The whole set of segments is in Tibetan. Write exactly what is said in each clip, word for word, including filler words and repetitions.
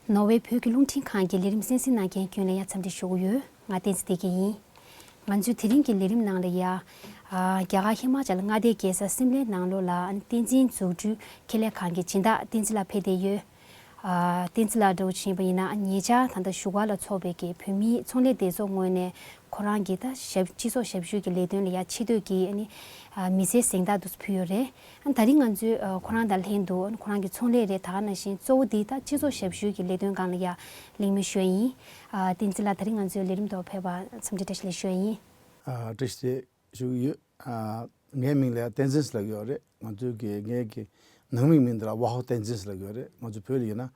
ནོར་ཝེ་བོད་ཀྱི་རླུང་འཕྲིན་ཁང་གི་ལས་རིམ་གསན་གཟིགས་གནང་མཁན་ཁྱོན་ལ་ཡ་འཚམས་འདྲི་ཞུ་གི་ཡོད། ང་བསྟན་འཛིན་བདེ་སྐྱིད་ཡིན། ང་ཚོའི་དེ་རིང་གི་ལས་རིམ་ནང་ལ་ཡ། ཨ། རྒྱ་གར་ཧི་མ་ཅལ་མངའ་སྡེའི་རྒྱལ་ས་སིམ་ལའི་ནང་ལོགས་ལ་བསྟན་འཛིན་འཛུགས་སྐྲུན་ཁེ་ལས་ཁང་གི་སྦྱིན་བདག་བསྟན་འཛིན་ལགས་ཕེབས་བསྡད་ཡོད། ཨ། བསྟན་འཛིན་ལགས་འདྲ་བོ་ཕྱིན་པ་ཡིན་ན་ཉེ་ཆར་ད་ལྟ་བཞུགས་སྒར་ལ་འཚོགས་པའི་གི་བོད་མིའི་ཚོང་ལས་སྡེ་ཚོགས་ངོས་ནས་ཁོ་རང་གི་ད་ཞབས་སྤྱི་ཚོགས་ཞབས་ཞུའི་གི་ལས་དོན་ལ་ཡ་ཆེ་བསྟོད་ཀྱི་ཨ་ནི་མི་ཚེའི་གཟེངས་རྟགས་དུ་ཕུལ་ཡོད་རེད། ཨ། ད་རིང་ང་ཚོས་ཨ་ཁོ་རང་དང་ལྷན་དུ་ཨ་ཁོ་རང་གི་ཚོང་ལས་རེད། ད་ག་ནང་བཞིན་གཙོ་བོ་འདི་ད་སྤྱི་ཚོགས་ཞབས་ཞུའི་གི་ལས་དོན་སྒང་ལ་ཡ་གླེང་མོལ་ཞུ་ཡ་ཡིན། ཨ། བསྟན་འཛིན་ལགས་ད་རིང་ང་ཚོའི་ལས་རིམ་ཐོག་ཕེབས་པ་འཚམས་འདྲི་བཀྲ་ཤིས་བདེ་ལེགས་ཞུ་ཡ་ཡིན། ཨ། བཀྲ་ཤིས་བདེ་ལེགས་ཞུ་གི་ཡོད། ཨ། ངའི་མིང་ལ་བསྟན་འཛིན་ཟེར་ལབ་ཀྱི་ཡོད་རེད། ང་ཚོའི་གི་ངའི་གི་ནང་མིའི་མིང་འདི་ལ་ཝ་ཧོ་བསྟན་འཛིན་ཟེར་ལབ་ཀྱི་ཡོད་རེད། ང་ཚོ་བོད་ལ་ཡིན་ན་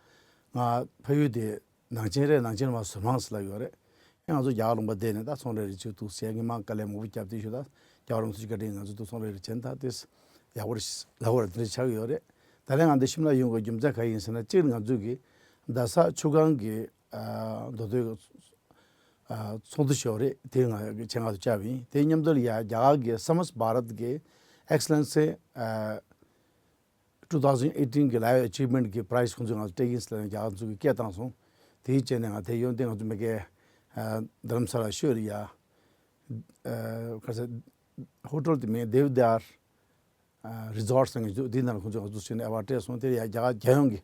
ང་ཕ་ཡུལ་དེ་ནང་ཆེན་རེད། ནང་ཆེན་མ་ཟུར་མང་ཟེར་ལབ་ཡོད་རེད། ཨེ། ང་ཚོ་རྒྱ་གར་ལུང་པ་བསྡད་ནས་ད་ཚོང་ལས་རེ་ཅིག་འདུག་ཟེར་གི་མང་དཀའ་ལས་མང་པོ་བརྒྱབ་དེ་ཞུ་ད་རྒྱ་གར་ལུང་ཚུར་ག་དྲིན་ང་ཚོ་འདུག་ཚོང་ལས་རེ་བྱེད་ད་དེ་ཡག་པོ་རེད་ལབ་པ་རེད། དེ་འདྲ་ཆགས་ཀྱི་ཡོད་རེད། ད་ལན་ང་འདི་ཤིམ་ལ་ཡོང་དགོས་རྒྱུ་མཚན་ག་ཡིན་ཟེར་ན། གཅིག་ང་ཚོ་གི་རྡ་ས་ཆུ་སྒང་གི་ཨ་མདོ་སྟོད་ཨ་ཚོགས་འདུ་ཞིག་ཡོད་རེད། དེ་ང་ཆེད་མངགས་སུ་བཅར་བ་ཡིན། དེའི་མཉམ་དུ་ལ་ཡ་རྒྱ་གར་གི་Samast Bharat གི་Excellency ཨ་two thousand eighteen གི་Life Achievement གི་Prize ཁོང་ཚོས་ང་ཚོ་སྤྲད་ཀྱིན་ཟེར་ནས་རྒྱ་གར་ཚོ་གི་སྐད་བཏང་སོང་། དེའི་རྗེས་ནས་ང་དེ་ཡོང་དེ་ང་ཚོ་མ་གི་ཨ་རྡ་རམ་ས་ལ་ཤོད་ལ་ཡ་ཨ་ག་ས་ཧོ་ཊེལ་དེ་མིང་Deodar ཨ་Resort ཟེར་མཁན་འདུག་དེའི་ནང་ཁོང་ཚོས་ང་ཚོ་ཚུད་ནས་ཨེ་ཝར་ཌི་སྤྲད་སོང་། དེ་ལ་ཡ་རྒྱ་གར་རྒྱལ་ཡོངས་ཀྱི་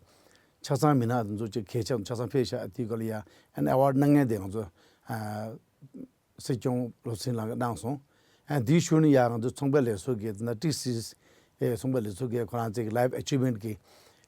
ཆ་ཚང་མི་སྣ་དེ་ཚོ་ཅིག་གལ་ཆེ་ཆ་ཚང་ཕེབས་ཤག་དེའི་སྐོར་ལ་ཡ་ཨ་ནི་ཨེ་ཝར་ཌི་གནང་མཁན་དེ་ང་ཚོ་ཨ་སྲིད་སྐྱོང་བློ་སེང་ལགས་གནང་སོང་། ཨ་དེའི་ཤུལ་ནས་ཡ་ང་ཚོ་ཚོང་པའི་ལས་ཚོགས་ཀྱི་ད་ལྟ་ཊི་སི་ཨེ་ཚོང་པའི་ལས་ཚོགས་ཀྱིས་ཁོ་རང་ཚོའི་Life Achievement གི་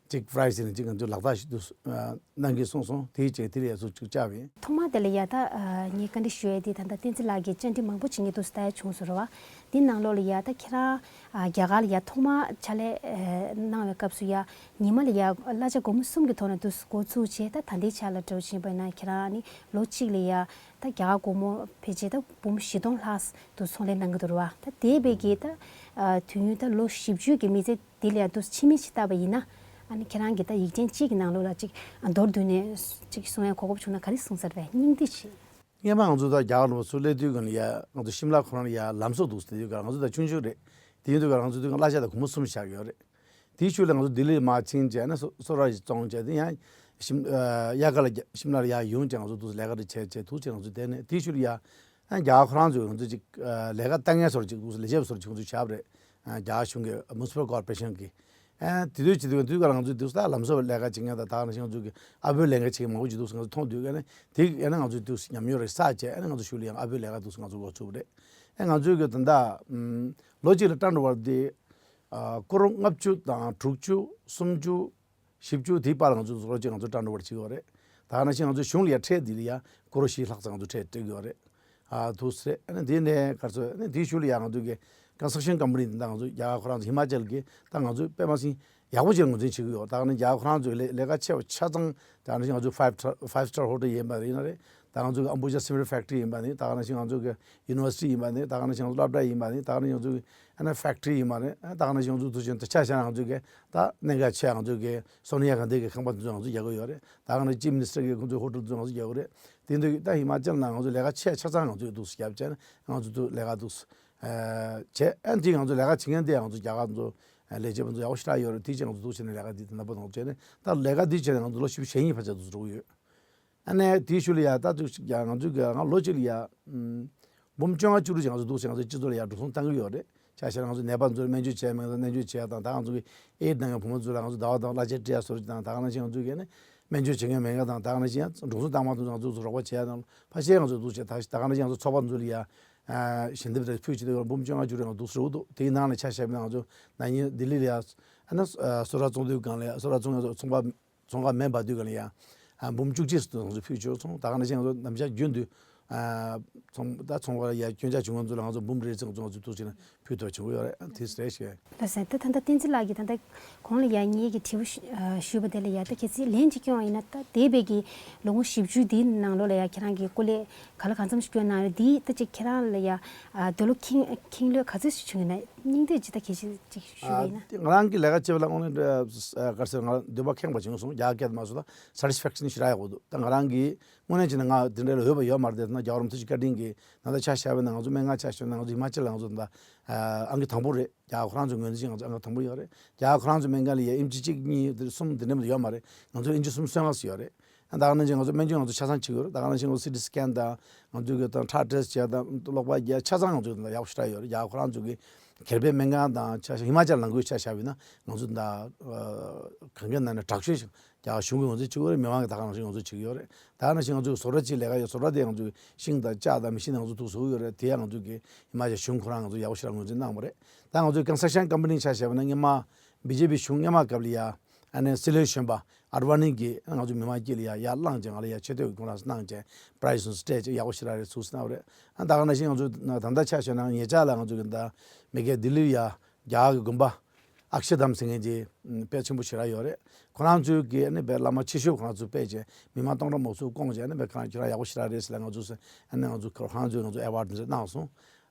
ཅིག་པ་རའི་ཛི་ནི་ཅིག་ང་ཚོས་ལག་བསྟར་ཞིག་ཏུ་ཨ་གནང་གི་གསུངས་སོང་། དེའི་རྗེས་དེ་ལ་ཡ་ཚུར་ཅིག་བཅར་བ་ཡིན། ཐོག་མ་དེ་ལ་ཡ་ད་ཨ་ངས་བཀའ་འདྲི་ཞུ་ཡ་དེ་ད་ལྟ་བསྟན་འཛིན་ལགས་ཀྱིས་བཅར་འདྲི་མང་པོ་བྱེད་མཁན་འདུག་ལྟ་ཡ་བྱུང་སོང་རེད་བ། དེའི་ནང་ལོགས་ལ་ཡ་ད་ཁྱེད་རང་ཨ་རྒྱ་གར་ལ་ཡ་ཐོག་མ་ཕྱག་ལས་ཨ་གནང་བའི་སྐབས་སུ་ཡ་ཉི་མ་ལ་ཡ་གླ་ཆ་སྒོར་མོ་གསུམ་གྱི་ཐོག་ནས་འདུག་འགོ་ཚུགས་བྱས། ད་ད་ལྟའི་ཆ་ལ་འདྲ་བོ་ཕྱིན་པ་ན་ཁྱེད་རང་ནི་ལོ་གཅིག་ལ་ཡ་ད་རྒྱ་གར་སྒོར་མོ་ཕལ་ཆེར་ད་འབུམ་བཞི་སྟོང་ལྷག་འདུག་ཚོང་ལས་གནང་གི་འདུག་རེད་བ། ད་དེ་བས་ཀྱི་ད་ཨ་དུས་ཡུན་ད་ལོ་བཞི་བཅུ་གི་མི་ཚེ་དེ་ལ་ཡ་འདུག་ཕྱི་མིག་ཅིག་ལྟ་བ་ཡིན་ན། ཨ་ནི་ཁྱེད་རང་གིས་ད་ཡིག་ཆེན་གཅིག་གི་ནང་ལོགས་ལ་ཅིག་མདོར་བསྡུས་ནས་ཅིག་གསུང་ཡ་གོ་སྐབས་བྱུང་ན་ག་རེ་གསུང་ས་རེད་པས། སྙིང་བསྡུས་ཅིག་སྔོན་མ་ང་ཚོ་ད་རྒྱ་གར་ལུང་པ་ཚུར་སླེབས་དུས་སྒང་ལ་ཡ་ང་ཚོ་ཤིམ་ལ་ཁོ་རང་ལ་ཡ་ལམ་བཟོ་འདུག་ཟེར་དུས་སྒང་ང་ཚོ་ད་ཆུང་ཆུང་རེད། དེ་ཡིན་དུས་སྒང་ང་ཚོ་དུས་སྒང་གླ་ཆ་ད་སྒོར་མོ་གསུམ་བཞག་ཡོད་རེད། དེའི་ཤུལ་ལ་ང་ཚོ་ལྡི་ལི་མར་ཕྱིན་བྱས་ནས་སོ་སོ་ར་ཞིག་བཙོང་བྱས་དེ་ཡང་ཤིམ་ཨ་དབྱར་ཁ་ལ་རྒྱ་ཤིམ་ལ་ལ་ཡ་ཡོང་བྱས་ང་ཚོ་འདུག་ལས་ཀ་རེ་བྱས་བྱས་འདུག་བྱས་ང་ཚོ་བསྡད་ནས། དེའི་ཤུལ་ལ་ཡ་ཨ་རྒྱ་གར་ཁོ་རང་ཚོས་ང་ཚོ་ཅིག་ཨ་ལས་ཀ་ལྟ་མཁན་བཟོ་འདྲ་ཅིག་འདུག་ལས་བྱེད་པ་བཟོ་འདྲ་ཅིག་ང་ཚོ་བཞག་པ་རེད། ཨ་རྒྱ་གར་གཞུང་གི་Municipal Corporation གི་ཨ་དེ་དུས་ཅི་དུས་དུས་སྐབས་ལ་ང་ཚོས་དུས་ད་ལམ་བཟོ་བའི་ལས་ཀ་བྱེད་མཁན་དང་། ད་ག་ནང་བཞིན་ང་ཚོ་གི་ཨ་ཕོའི་ལས་ཀ་བྱེད་མཁན་མང་པོ་ཅིག་འདུག་ང་ཚོ་མཐོང་དུས་ཀ་ནས་དེ་ཡང་ན་ང་ཚོས་དུས་ཉམས་མྱོང་རེ་བསགས་བྱས། ཨ་ནི་ང་ཚོ་ཤུལ་ལ་ཡང་ཨ་ཕོའི་ལས་ཀ་འདུག་ང་ཚོ་འགོ་ཚུགས་པ་རེད། ཨ་ང་ཚོའི་གི་ད་ལྟ་ཨམ་ལོ་གཅིག་ལ་སྤྲད་འགྲོ་བ་དེ་ཨ་སྐོར་ལྔ་བཅུ་དང་དྲུག་ཅུ་སུམ་ཅུ་བཞི་བཅུ་དེའི་བར་ལ་ང་ཚོ་ལོ་གཅིག་ང་ཚོ་སྤྲད་འགྲོ་བ་བྱེད་ཀྱི་ཡོད་རེད། ད་ག་ནང་བཞིན་ང་ཚོ་གཞུང་ལ་ཡ་ཁྲལ་འདི་ལ་ཡ་སྐོར་བཞི་ལྷག་ཙམ་ང་ཚོ་ཁྲལ་སྤྲད་ཀྱི་ཡོད་རེད། ཨ་འདུག་སེ་རེད། ཨ་ནི་དེ་ནས་ག་ཚོད་ཨ་ནི་དེའི་ཤུལ་ལ་ཡ་ང་ཚོ་གི་construction company འདི་འདྲ་ང་ཚོ་རྒྱ་གར་ཁོ་རང་ཚོ་ཧི་མ་ཅལ་གི་ད་ང་ཚོ་དཔེ་མ་སྲིད་ཡག་པོ་ཅིག་ངོས་འཛིན་བྱེད་ཀྱི་ཡོད། ད་ག་ནི་རྒྱ་གར་ཁོ་རང་ཚོའི་ལས་ལས་ཀ་ཆེ་བ་ཆ་ཚང་། ད་ག་ནང་བཞིན་ང་ཚོ་five star five star hotel ཡིན་པ་ཡིན་ན་རེད། ད་ང་ཚོ་གི་Ambuja Cement Factory ཡིན་པ་ནི། ད་ག་ནང་བཞིན་ང་ཚོ་གི་university ཡིན་པ་ནི། ད་ག་ནང་བཞིན་ང་ཚོ་སློབ་གྲྭ་ཡིན་པ་ནི། ད་ག་ནང་བཞིན་ང་ཚོ་གི་ཨ་ནི་factory ཡིན་པ་ནི། ད་ག་ནང་བཞིན་ང་ཚོ་དུ་ཆེན་དུ་ཆ་བཞག་ན་ང་ཚོ་གི་ད་གནད་འགག་ཆེ་ང་ཚོ་གི་སོ་ནི་ཡ་ག་འདི་གི་ཁང་པ་འདི་ཚོ་ང་ཚོ་རྒྱག་གི་ཡོད་རེད། ད་ག་ནང་Chief Minister གི་ཁོང་ཚོའི་ཧོ་ཊེལ་ཚོ་ང་ཚོ་རྒྱག་གི་རེད། དེ་འདུག་ད་ཧི་མ་ཅལ་ནང་ང་ཚོ་ལས་ཀ་ཆེ་ཆ་ཚང་ང་ཚོས་འདུག་སེ་བརྒྱབ་བྱས་ནས་ང་ཚོ་འདུག་ལས་ཀ་འདུག་སེ་བྱས། ཨ་འདི་ང་ཚོ་ལས་ཀ་བྱེད་མཁན་དེ་ང་ཚོ་རྒྱ་གར་ཚོ་ལས་བྱེད་པ་ཚོ་ཡག་པོ་ཞེ་དྲག་ཡོད་རེད། དེ་བྱས་ང་ཚོ་འདུག་བྱས་ནས་ལས་ཀ་འདི་དེ་འདྲ་པོ་ང་ཚོ་བྱས་ནས། ད་ལས་ཀ་འདི་བྱས་ནས་ང་ཚོ་ལོ་བཞི་བཅུ་ཞེ་གཉིས་ཕལ་ཆེར་འདུག་སེ་འགྲོ་གི་ཡོད། ཨ་ནས་དེའི་ཤུལ་ལ་ཡ་ད་དུ་ཡ་ང་ཚོའི་གི་ང་ལོ་གཅིག་ལ་ཡ་ཨམ་འབུམ་བཅོ་ལྔ་བཅུ་དྲུག་ཅིག་ང་ཚོ་འདུག་སེ་ང་ཚོའི་སྤྱི་ཚོགས་ལ་ཡ་འགྲོ་སོང་བཏང་གི་ཡོད་རེད། ཆ་བཞག་ན་ང་ཚོ་ནད་པ་ཚོར་སྨན་བཅོས་བྱས་མེད་དང་། སྨན་བཅོས་བྱས་དང་། ད་ང་ཚོ་གི་ཨེ་ཌི་ནད་ཡོད་ཕོ་མོ་ཚོ་ལ་ང་ཚོ་ཟླ་བ་ཟླ་བ་གླ་ཆ་སྤྲད་ཡ་བཟོ་རྒྱུ་དང་། ད་ག་ནང་བཞིན་ང་ཚོ་གི་ནི་སྨན་བཅོས་བྱེད་མཁན་མེད་མཁན་དང་། ད་ག་ནང་བཞིན་ཡང་འགྲོ་སོང་བཏང་མ་ཐུབ་ཚོ་ང་ཚོ་རོགས་པ་བྱས་ཡ་དང་། ཕལ་ཆེར་ང་ཚོ་འདུག་སེ་ད་ད་ག་ནང་བཞིན་ང་ཚོ་ཚོགས་པ་ཚོ་ལ་ཡ་ཨ་ཞལ་འདེབས་རེ་ཕུལ་བྱེད་དུས་འབུམ་བཅོ་ལྔ་བཅུ་རེ་ང་འདུག་སེ་རེད་འདུག་དེའི་ནང་ནས་ཆ་བཞག་ན་ང་ཚོ་ན་ནིང་ལྡི་ལི་ལ་ཡ་ཨ་ན་སོ་ར་བཙོང་དུས་སྒང་ལ་ཡ་སོ་ར་བཙོང་ཡ་ཚོང་པ་ཚོང་ཁང་མེ་འབར་དུས་སྒང་ལ་ཡ་ཨ་འབུམ་བཅུ་གཅིག་ཙམ་ང་ཚོ་ཕུལ་ཆོག་སོང་། ད་ག་ནང་བཞིན་ང་ཚོ་ནམ་ཞག་རྒྱུན་དུ་ཨ་ཚོང་ད་ཚོང་ཁང་ལ་ཡ་སྐྱོན་ཆ་བྱུང་བ་ཚོ་ལ་ང་ཚོ་འབུམ་རེ་ཙམ་ང་ཚོ་འདུག་སེ་ཕུལ་ཐུབ་བྱུང་ཡོད་རེད། དེ་རེད་ཤག་ལགས་སོ། ད་ད་ལྟ་བསྟན་འཛིན་ལགས་ཀྱིས་ད་ལྟ་གོང་ལ་ཡ་ངེད་ཀྱི་དྲི་བ་ཞུ་ཨ་ཞུས་པ་དེ་ལ་ཡ་ད་གལ་སྲིད་ལན་ཅིག་སྐྱོན་པ་ཡིན་ན། ད་འདས་པའི་གི་ལོ་ངོ་བཞི་བཅུ་འདིའི་ནང་ལོགས་ལ་ཡ་ཁྱེད་རང་གིས་སྐུ་ལས་ག་ལ་གང་འཚམ་ཞིག་སྐྱོན་གནང་རེད། འདི་ད་ཅིག་ཁྱེད་རང་ལ་ཡ་ཨ་འདོད་བློ་ཁེངས་ཁེངས་ལོས་ག་ཚོད་ཞིག་བྱུང་ཡོད་ན། སྙིང་བསྡུས་ཅིག་ད་གལ་སྲིད་ཅིག་ཞུས་པ་ཨ་ཡིན་ན། དེ་ང་རང་གི་ལས་ཀ་བྱེད་པ་ལ་དངོས་གནས་ཨ་ག་རེ་ཟེར། ང་འདོད་པ་ཁེངས་པ་བྱུང་སོང་། རྒྱ་སྐད་མ་སོང་ད་satisfaction ཞེ་དྲག་ཡག་པོ་འདུག་ད་ང་རང་གི་དངོས་གནས་བྱས་ན་ང་དེ་འདྲ་ལ་འོས་པ་ཡོད་མ་རེད། དེ་ན་རྒྱལ་བ་རིན་པོ་ཆེ་བཀའ་དྲིན་གྱིས་ད་ལྟ་ཆ་བཞག་པ་ན་ང་ཚོ་སྨན་ཁང་ཆ་བཞག་ན་ང་ཚོ་ཧི་མ་ཅལ་ལ་ང་ཚོ་ད་ཨང་ཀི་དང་པོ་རེད། རྒྱ་གར་ཁོ་རང་ཚོའི་ངོས་འཛིན་ང་ཚོ་ཨང་ཀི་དང་པོ་ཡོད་རེད། རྒྱ་གར་ཁོ་རང་ཚོའི་སྨན་ཁང་ལ་ཡ་ཨིན་ཅི་གཅིག་གཉིས་དེ་གསུམ་དེ་འདྲ་མ་གཏོགས་ཡོད་མ་རེད། ང་ཚོ་ཨིན་ཅི་གསུམ་གསུམ་ལྷག་ཙམ་ཡོད་རེད། ད་ག་ནང་བཞིན་ང་ཚོ་སྨན་བཅོས་ང་ཚོ་ཆ་ཚང་བྱེད་ཀྱི་ཡོད་རེད། ད་ག་ནང་བཞིན་ང་ཚོ་སི་ཊི་སི་ཀེན་དང་ང་ཚོ་གི་དང་ཁྲག་ཊེ་སི་ཊི་བྱས་དང་གློག་པ་རྒྱག་ཆ་ཚང་ང་ཚོ་ཡག་པོ་ཞེ་དྲག་ཡོད་རེད། རྒྱ་གར་ཁོ་རང་ཚོ་གི་ཁེ་ལས་སྨན་ཁང་དང་ཆ་བཞག་ཧི་མ་ཅལ་ནང་ཁུལ་ཆ་བཞག་པ་ཡིན་ན་ང་ཚོ་ད་གང་གའི་ནང་ནས་དྲག་ཤོས་ཤིག་རྒྱ་གར་གཞུང་གིས་ང་ཚོ་བྱེད་ཀྱི་ཡོད་རེད། མི་མང་གིས་ད་ག་ནང་བཞིན་ང་ཚོ་བྱེད་ཀྱི་ཡོད་རེད། ད་ག་ནང་བཞིན་ང་ཚོ་བཟོ་གྲྭ་གཅིག་ལས་ཀ་ཡོད། བཟོ་གྲྭ་དེ་ང་ཚོ་ཤིང་དང་ལྕགས་དང་མེ་ཤིན་ང་ཚོ་ཐུག་བཟོ་གི་ཡོད་རེད། དེ་ཡང་ང་ཚོ་གི་ཧི་མ་ཅལ་གཞུང་ཁོ་རང་ང་ཚོ་ཡག་པོ་ཞེ་དྲག་ངོས་འཛིན་གནང་བ་རེད། ད་ང་ཚོའི་ཀན་སི་ཊྲག་ཤན་ཀམ་པ་ནི་ཆ་བཞག་པ་ན་སྔོན་མ་བི་ཇེ་པི་གཞུང་སྔོན་མ་སྐབས་ལ་ཡ་ཨ་ནི་སྲིད་བློན་གཞོན་པ་ཨ་ཌ་ཝ་ནི་གིས་ང་ཚོ་མི་མང་སྤྱི་ལ་ཡ་ཡར་བླངས་བྱས་ང་ལ་ཡ་ཆེ་བསྟོད་ཀྱི་ཁོང་རང་གནང་བྱས་པ་ར་ཡིས་སུ་སྤྲད་བྱས་ཡག་པོ་ཞེ་དྲག་རེད་ཚུགས་སུ་གནང་བ་རེད། ཨ་ད་ག་ནང་བཞིན་ང་ཚོ་ད་ལྟ་ཆ་བཞག་ན་ཉེ་ཆར་ལ་ང་ཚོ་གི་ད་མི་སྒེར་ལྡི་ལི་ཡ་རྒྱ་གར་གྱི་དགོན་པ་ཨཀ་ཤ་དྷམ་ཟེར་མཁན་གྱི་དཔེ་ཆེན་པོ་ཞེ་དྲག་ཡོད་རེད། ཁོ་རང་ཚོའི་གི་ཨ་ནི་དཔེ་བླ་མ་ཆེ་ཤོས་ཁོ་རང་ཚོ་དཔེ་བྱས་མི་མང་སྟོང་ཕྲག་མང་པོ་བསྐོངས་བྱས་ཨ་ནི་དཔེ་ཁོ་རང་ཁྱོད་རང་ཡག་པོ་ཞེ་དྲག་རེད་ཟེར་ལ་ང་ཚོ་ཨ་ནི་ང་ཚོ་ཁོ་རང་ཚོས་ང་ཚོ་ཨེ་ཝར་ཌི་འདི་འདྲ་གནང་སོང་།